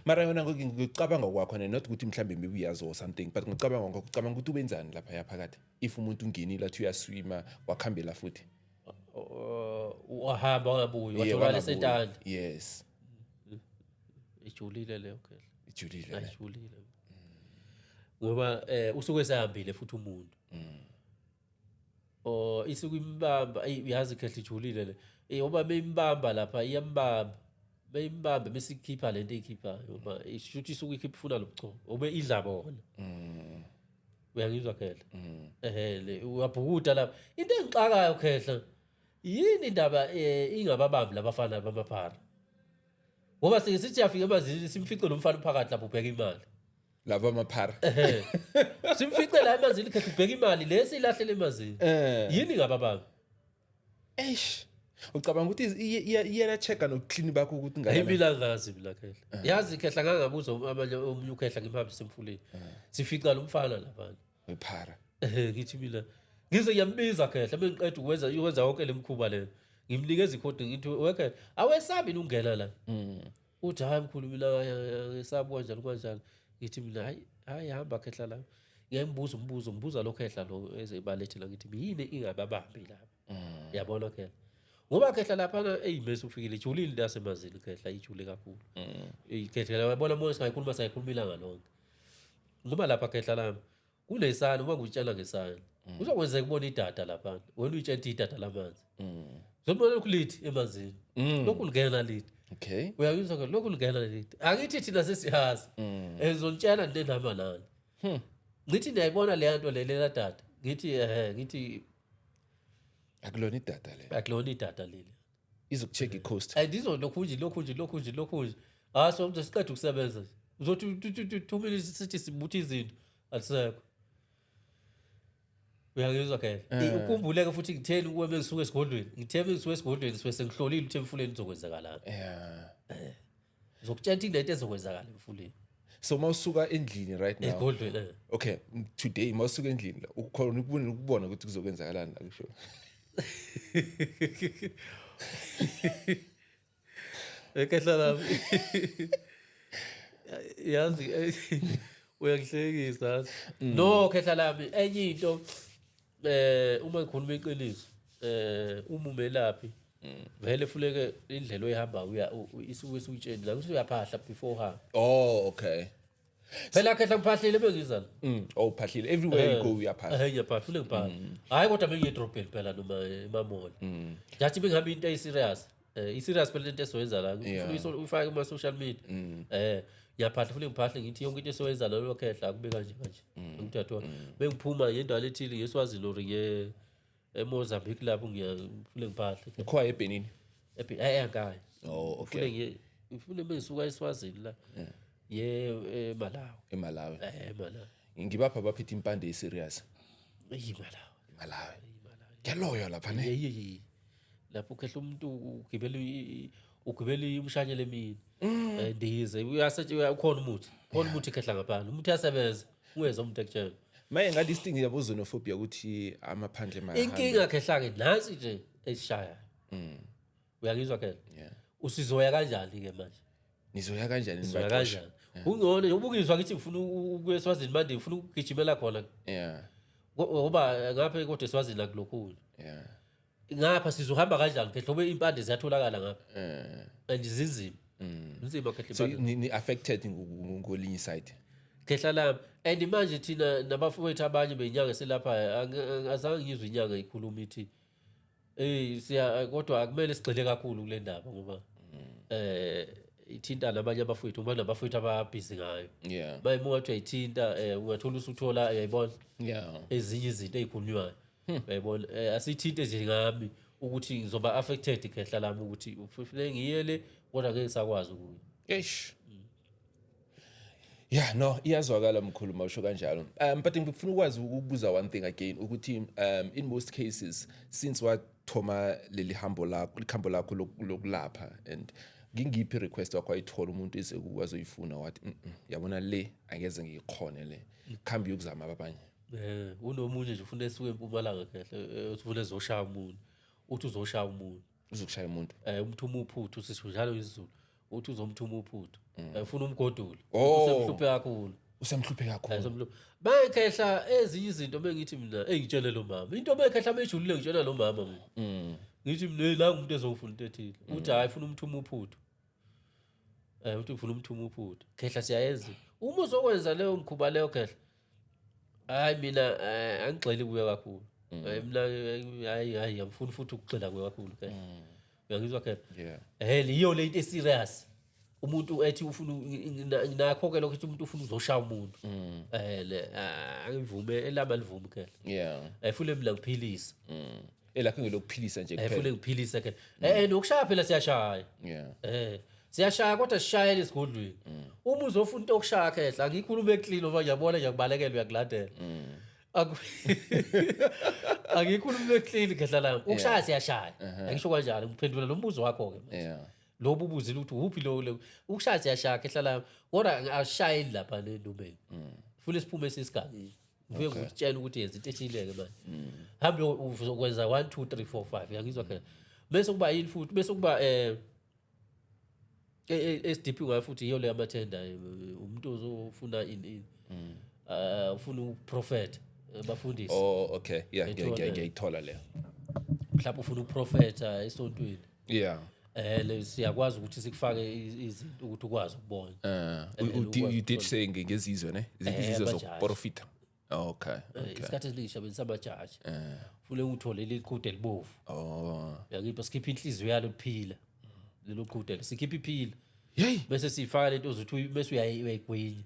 Mara yona ngicabanga kwakho ne, not ukuthi mhlambe maybe uyazi or something, but ngicabanga kwakho, ucabanga ukuthi ubenzani lapha yaphakathi if umuntu ungenile athi uyaswima, wakhambela futhi? Wahamba wangabuyi, watholakala wangabuyi. esentanda. Yes. Ijulile leyo khehla. Ijulile le. Ayijulile ngoba usuke esehambile futhi umuntu oh isuke imbamba. Eyi, uyazi khehla, ijulile le. Ngoba beyimbamba lapha, iyambamba, beyimbambe bese ikhipha lento eyikhiphayo, ngoba ishuthi isuke ikhipha ifuna lo buchopho obe idla bona. Uyangizwa khehla? Ehe, le uyabhukuda lapha. Into engixakayo khehla, yini indaba ingababambi labafana bamaphara? Ngoba sike sithi siyafika emanzini, simfice lo mfana phakathi lapho ubheka imali. Laba amaphara? Ehe, simfice la emanzini khehla, ubheka imali lesi ilahlele emanzini. Yini ingababambi? Eish, ucabanga ukuthi iyena-check-a nokuklini bakho ukuthi Hayi, ngakanani? Mina ngazi mina khehla. Yazi khehla, ngangabuza abanye, omunye ukhehla ngimhambise emfuleni, sifica lo mfana laphana. Wephara? Ehe, ngithi mina ngize ngiyambiza khehla, bengiqeda ukwenza yonke le mkhuba leyo, ngimnikeza ikhodi, ngithi, wekhehla, awesabi yini ukungena la? Uthi, hayi mkhulu, mina ngesabi kanjalo kanjalo. Ngithi mina, hayi hayi, hamba khehla la. Ngiyambuza umbuzo, ngibuza lo khehla lo ezebalethela, ngithi, yini ingababambi lapha? Yabona khehla, ngoba khehla laphana, eyi, mese ufikile, ijulile into yasemanzini khehla, ijule kakhulu. Eyi, khehla, yabona uma singayikhuluma, singayikhuluma ilanga lonke, ngoba lapha khehla lami kunesani, uma ngikutshela ngesani, kuzokwenzeka ubone idada laphana, wena uyitshela ukuthi idada lamanzi, zobona lokhu lithi emanzini, lokhu lingena lithi. Uyayizwa ke, lokhu lingena lithi, angithi thina sesiyazi, ngizonitshela into enihamba nani. Ngithi niyayibona leya nto le, lela dada, ngithi ehe, ngithi Akulona idada le. Akulona idada leli. Izoku-check i-coast. And izolokhu nje, lokhu nje, lokhu nje, lokhu nje, hayi, so siqeda ukusebenza nje, uzothi 2 minutes sithi sibutha izinto, alisekho. Uyangizwa khehla? Ukhumbuleke futhi ngitheni kuwe bengisuka esigodlweni? Ngithe bengisuka esigodlweni, suke sengihlolile ukuthi emfuleni kuzokwenzakalani. Ngizokutshela ukuthi kunento ezokwenzakala emfuleni. So mawusuka endlini right now? Esigodlweni. Okay, today mawusuka endlini la, ukhona ukubona ukuthi kuzokwenzakalani la kusho? Ekhehla lami. Yazi uyangihlekisa yazi. No khehla lami enye into uma ngikhuluma iqiniso uma umelaphi vele funeke indlela oyihamba uya isuke isukutsheni la ukuthi uyaphahla before uhambe. Oh, okay. Phela khehla ngiphahlile bengiza la. Oh, phahlile. Everywhere you go uyaphahla. Ngiyaphahla, funa ngiphahla. Hayi kodwa bengiye edrobheni phela noma emamall. Njathi bengihamba into eyi-serious. I-serious phela into esizoyenza la. Ufuna uyifake kuma social media. Ngiyaphahla funa ngiphahle ngithi yonke into esizoyenza la lokhehla akube kanje kanje. Ngithi uyathola. Bengiphuma ngendawo ethile ngeSwazini or nge eMozambique lapho ngiyafuna ngiphahle. Ukhoya eBenin. Angayi. Oh, okay. Ngifune ngiye ngifune bengisuka eSwazini la. Ye eMalawi. eMalawi. eMalawi. Ngibapha abaphethe impande e-serious. Malawi. Malawi. Kuyaloywa lapha ne. Yeyi. Lapho ukhehla umuntu ugibela ugibela umshanyelo emini. Ndize uyasethi ukhona umuthi. Khona umuthi khehla ngaphandle. Umuthi uyasebenza. Ungezwa umuntu ekutshela. Maye ngathi isithing yabo xenophobia ukuthi amaphandle mayahambe. Inkinga khehla ke nansi nje esishaya. Uyangizwa khehla? Yeah. Usizoya kanjani ke manje? Nizoya kanjani Usizoya nibaqosha? kanjani? Kungcono nje ubukizwa ngithi ngifuna ukuya eSwazini manje ngifuna ukugijimela khona. Yeah. Ngoba ngapha kodwa eSwazini akulokhuni. Yeah. Ngapha sizohamba kanjani khehla ngoba impande ziyatholakala ngapha. And zinzima. Inzima khehla So impande. ni affected ngolinye side. Khehla lami. And manje thina nabafowethu abanye benyanga selapha azange ngizwe inyanga ikhuluma ithi siya kodwa akumele sigxile kakhulu kule ndaba ngoba ithinta nabanye abafowethu ngoba nabafowethu ababhizi ngayo. Yeah. Maye uma ungathi uyayithinta ungathola usuthola uyayibona Yeah. ezinye izinto ezikhulunywayo. Uyayibona asithinte nje ngami ukuthi ngizoba affected khehla lami ukuthi ufanele ngiyele kodwa ngeke ngisakwazi ukuya. Eish. Yeah, no, iyazwakala mkhulu mawusho kanjalo. But ngifuna ukwazi ukubuza one thing again ukuthi in most cases since wathoma leli hambo lakho likhambo lakho lokulapha and ngingiphi request wakho ayithola umuntu eze kuwazoyifuna wathi yabona le angeze ngiyikhone le khambi yokuzama abanye. Unomunye nje ufuna esuke eMpumalanga kahle ufuna ezoshaya umuntu uthi uzoshaya umuntu uzokushaya umuntu umthuma uphuthu sisho njalo isiZulu uthi uzomthuma uphuthu ufuna umgoduli Oh. usemhluphe kakhulu usemhluphe kakhulu Bayikhehla ezinye izinto bengithi mina engitshele lo mama into bekhehla bejulile ngitshela lo mama mina ngithi mina la umuntu ezofuna into ethile uthi hayi ufuna umthuma uphuthu uthi ufuna umthuma uphuthu khehla siyayenza uma uzokwenza leyo mkhuba leyo khehla hayi mina angigxili kuye kakhulu mina hayi angifuni futhi ukugxila kuye kakhulu khehla uyangizwa khehla Yeah. Leyo le into eserious umuntu ethi ufuna nakho ke lokho ethi umuntu ufuna uzoshaya umuntu le angivume elami alivume khehla Yeah. funa mina ngiphilise Elakho ngelokuphilisa nje kuphela. Funa ngiphilise ke nokushaya phela siyashaya. Yeah. Siyashaya kodwa sishayele esigodlweni. Uma uzofuna into yokushaya khehla angikhulume clean ngoba ngiyabona ngiyakubalekela uyakulandela. Angikhulume clean khehla lami. Ukushaya siyashaya. Angisho kanjalo ngiphendula lo mbuzo wakho ke manje. Yeah. Lobu ubuzile ukuthi uphi lo ukushaya siyashaya khehla lami kodwa ashayeli lapha nendumbeni. Funa siphume sisigangeni. Ngifike ngikutshela ukuthi yenza into ethile ke manje. Hambe uzokwenza 1 2 3 4 5 uyangizwa khehla. Bese kuba yini futhi bese kuba SDP ngayo futhi iyo le amathenda umuntu ozofuna ini ufuna uprofet bafundisi. Oh okay. Yeah, Ngiyayithola. ngiyayithola leyo. Mhlawumbe ufuna uprofeta esontweni. Yeah. Siyakwazi ukuthi sikufake izinto ukuthi ukwazi ukubona. You did say ngezizwe ne? Izizwe zokuprofita. Okay. Isikhathi esiningi sisebenzisa amajaji. Ufune uthole liqhude elibovu. Oh. Uyangipha sikhipha inhliziyo yalo liphila. Lelo qhude sikhipha iphila. Hey. Bese sifaka lento ozothi bese uyayigwinya.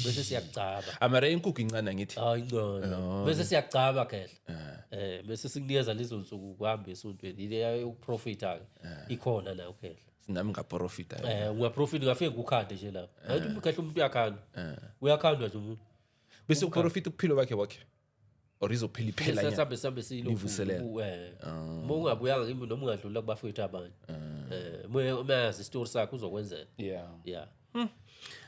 Bese siyagcaba. Amara inkukhu incane ngithi. Hayi incane. Bese siyagcaba khehla. Bese sikunikeza lezo nsuku kuhambe esontweni. Ile yokuprofita ke. Ikhona nayo khehla. Nami ngaprofita. Ungaprofita ungafike kukhande nje lapho. Hayi ukhehla umuntu uyakhanda. Uyakhandwa nje umuntu. Bese uprofita uphilo bakhe wakhe. Or izophila iphela nyana. Sambe silo. Nivuselela. Uma ungabuyanga kimi noma ungadlula kubafowethu abanye. Umazi isitori sakho uzokwenzela. Yeah. Yeah.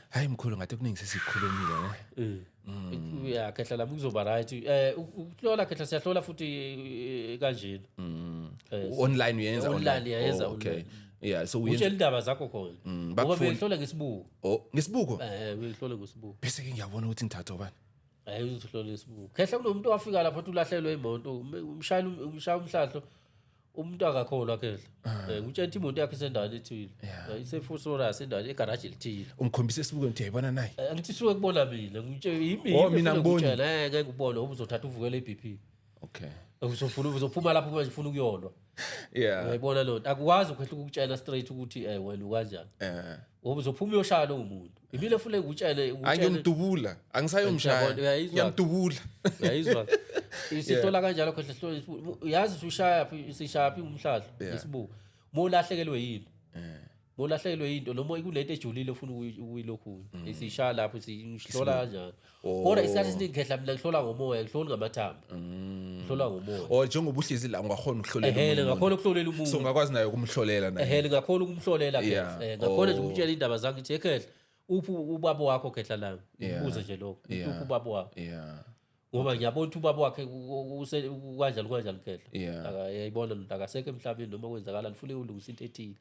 Hayi mkhulu ngathi kuningi sesikhulumile ne. Yeah, khehla lami kuzoba right. Ukuhlola khehla siyahlola futhi kanjena. Online uyenza? Online, iyayenza. Oh, okay. Online. Yeah, so uyenza. Utshela indaba zakho khona ngoba Bakufuna. bengihlola ngesibuko. Oh, ngesibuko? Bengihlola ngesibuko. Bese ke ngiyabona ukuthi ngithatha ubani. Hayi, uzohlola isibuko, khehla. Kunomuntu owafika lapho uthi ulahlelwe imoto, umshayeli umshaya umhlahlo, umuntu akakholwa, khehla. Utshela ukuthi imoto yakhe isendaweni ethile. Ise-Vosloorus, endaweni egaraji elithile. Ungikhombisa esibukweni ukuthi uyayibona naye? Angithi suke kubona mina, ngitshela yimi. Oh, mina ngiboni. Ngeke ubone ngoba uzothatha uvukele i-BP. Uzofuna, uzophuma lapho manje ufuna ukuyolwa. Uyayibona loo nto, akukwazi ukhehla ukukutshela straight ukuthi wena ukanjani ngoba uzophuma uyoshaya lowo muntu. Ibile fune ngikutshele, ngikutshele. Angiyomdubula, angisayomshaya. Ngiyabona, uyayizwa. Ngiyamdubula. Uyayizwa, sihlola kanjalo, khohle, sihlola isibuko. Uyazi ushaya phi, sishaya phi umhlahlo? Isibuko. Uma ulahlekelwe yini, uma ulahlekelwe yinto noma kunento ejulile ofuna ukuyilokhu, sishaya lapho, sihlola kanjalo. Kodwa isikhathi esiningi, khehla, mina ngihlola ngomoya, ngihloli ngamathambo, ngihlola ngomoya. Oh, njengoba uhlezi la ungakhona ukuhlolela Ehele. omunye umuntu. Ngakhona ukuhlolela umuntu. So ungakwazi naye ukumhlolela naye? Ehele, ngakhona ukumhlolela, khehla. Ngakhona nje ukumtshela indaba zami, ngithi, "Ekhehla, uphi ubaba wakho, khehla lami?" Ngibuze nje lokho, ngithi, "Uphi ubaba wakho?" Ngoba ngiyabona ukuthi ubaba wakhe kanjani kanjani, khehla. Uyayibona lento, akasekho emhlabeni noma kwenzakalani, funa ulungisa into ethile.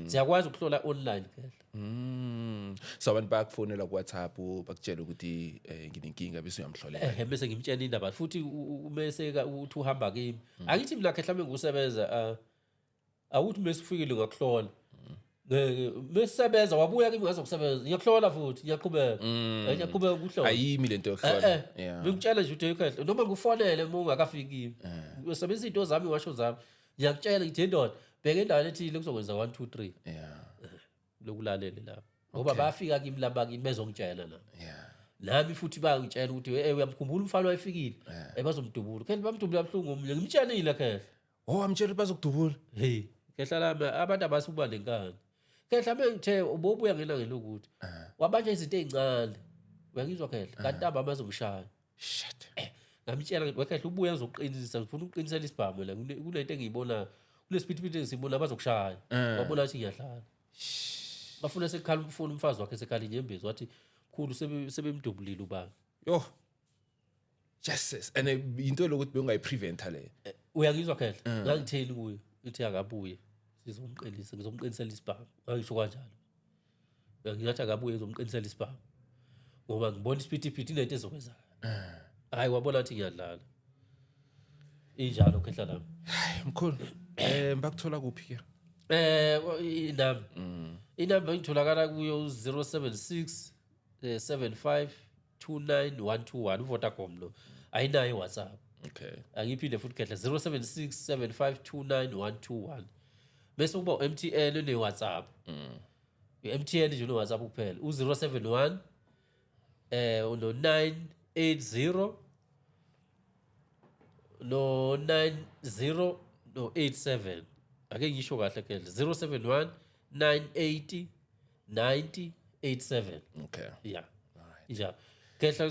Siyakwazi ukuhlola online, khehla. So abantu bayakufonela ku-WhatsApp, bakutshela ukuthi nginenkinga, bese uyamhlolela? Ehe, bese ngimtshela indaba futhi mese uthi uhamba kimi. Angithi mina, khehla, mengusebenza, awuthi mase ufikile ngakuhlola. Ngeke mesisebenza wabuya kimi ngazokusebenza, ngiyakuhlola futhi, ngiyaqhubeka. Ngiyaqhubeka ukuhlola. Ayimi lento yokuhlola. Ngikutshela nje ukuthi, "Hey, noma ngikufonele uma ungakafiki kimi, usebenzisa izinto zami, washo zami, ngiyakutshela, ngithi, 'Ndoda, bheka endaweni ethile, kuzokwenza 1 2 3.'" Lokulalele lapho ngoba bayafika kimi laba kimi bezongitshela la. Nami futhi bayangitshela ukuthi, "Uyamkhumbula umfana wayefikile? Bazomdubula, khehla, bamdubula kabuhlungu omunye, ngimtshelile, khehla." Oh, amtshela ukuthi bazokudubula? Hey, khehla lami, abantu abasukuba nenkani, khehla. Mengithe ubobuya ngelanga lokuthi wabanja izinto ey'ncane, uyangizwa, khehla, kanti ntambama bazomshaya. Shit. Ngamtshela ngithi, "Wekhehla, ubuye azokuqinisa, ngifuna ukuqinisela isibhamu la kulento engiyibonayo, kulesiphithiphithi engisibona, bazokushaya." Wabona ukuthi ngiyadlala, bafuna sekhala umfuna umfazi wakhe sekhala inyembezi, wathi, "Khulu, sebemdubulile ubaba." Yo, yes, and into lokuthi bewungayipreventa le. Uyangizwa, khehla, ngangitheni kuye? Ngithi akabuye, sizomqinisa, ngizomqinisela isibhamu. Ngangisho kanjalo, ngingathi akabuye, ngizomqinisela isibhamu ngoba ngibona isiphithiphithi, inento ezokwenzakala. Hhayi, wabona ukuthi ngiyadlala. Injalo, khehla lami. Hayi, mkhulu, bakuthola kuphi ke? Inamba engitholakala kuyo 076 75 29121, uVodacom lo, ayinayo iWhatsApp. Angiphinde futhi, khehla, 076 75 29121. Bese kuba u-MTN une-WhatsApp, i-MTN nje une-WhatsApp kuphela, u-071 uno 980 no 90 no 87. Ake ngisho kahle, khehla, 071 980 90 87. Yeah, njalo, khehla.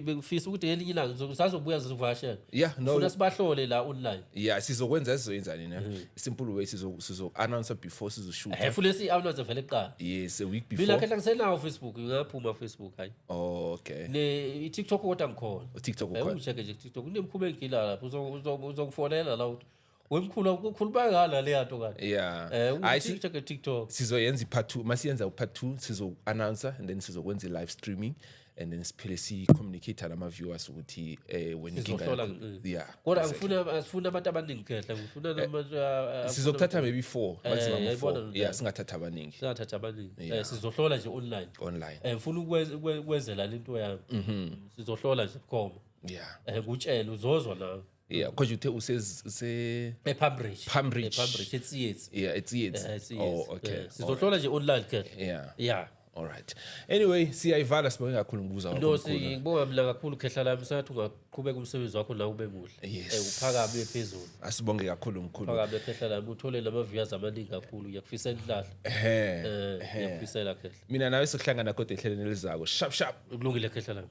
Bengifisa ukuthi ngelinye ilanga sazobuya sizovakashela. Yeah, no. Funa sibahlole la online. Yeah, sizokwenza, sizoyenzani ne simple way, sizo announce before sizoshoot. Funa si-announce vele kuqala. Yes, a week Mina, before. khehla, ngisenawo Facebook, ngaphuma Facebook, hayi. Oh, okay. Ne i-TikTok kodwa ngikhona. TikTok ukhona? Ungi-check-e nje ku-TikTok, kunemkhuba engigila lapho, uzokufonela la uthi, "Wemkhulu, ukhuluma ngala leya nto kanti?" Hayi, Ungi-check-e TikTok. Sizoyenza i-part 2. Masiyenza u-part 2, sizo-announce and then sizokwenza i-live streaming and then siphele si-communicate nama-viewers ukuthi wena inkinga Sizohlola. yakho. Yeah. Kodwa Exactly. angifuna, asifuna abantu abaningi, khehla, ngifuna nabantu Sizokuthatha maybe four, maximum Yayibona four. lento. Yeah, singathatha abaningi. Singathatha abaningi. Sizohlola nje online. Online. Ngifuna ukwenzela lento yami, sizohlola nje bukhoma. Ngutshele, uzozwa nawe. Yeah, because uthe use ePalm Ridge. Palm Ridge. ePalm Ridge, eTsiyetsi. Yeah, it's eTsiyetsi. Oh, okay. Sizohlola nje online, khehla. All right, anyway, siyayivala. Sibonge kakhulu ngibuza kwakho, No, mkhulu. sibonga mina kakhulu, khehla lami. Sengathi ungaqhubeka umsebenzi wakho la ube muhle. Uphakame uye phezulu. Asibonge kakhulu, mkhulu. Phakame, khehla lami, uthole nama-viewers amaningi kakhulu. Ngiyakufisela inhlahla. Ngiyakufisela, khehla. Mina nawe sokuhlangana kodwa ehlelweni elizako. Sharp sharp. Kulungile, khehla lami.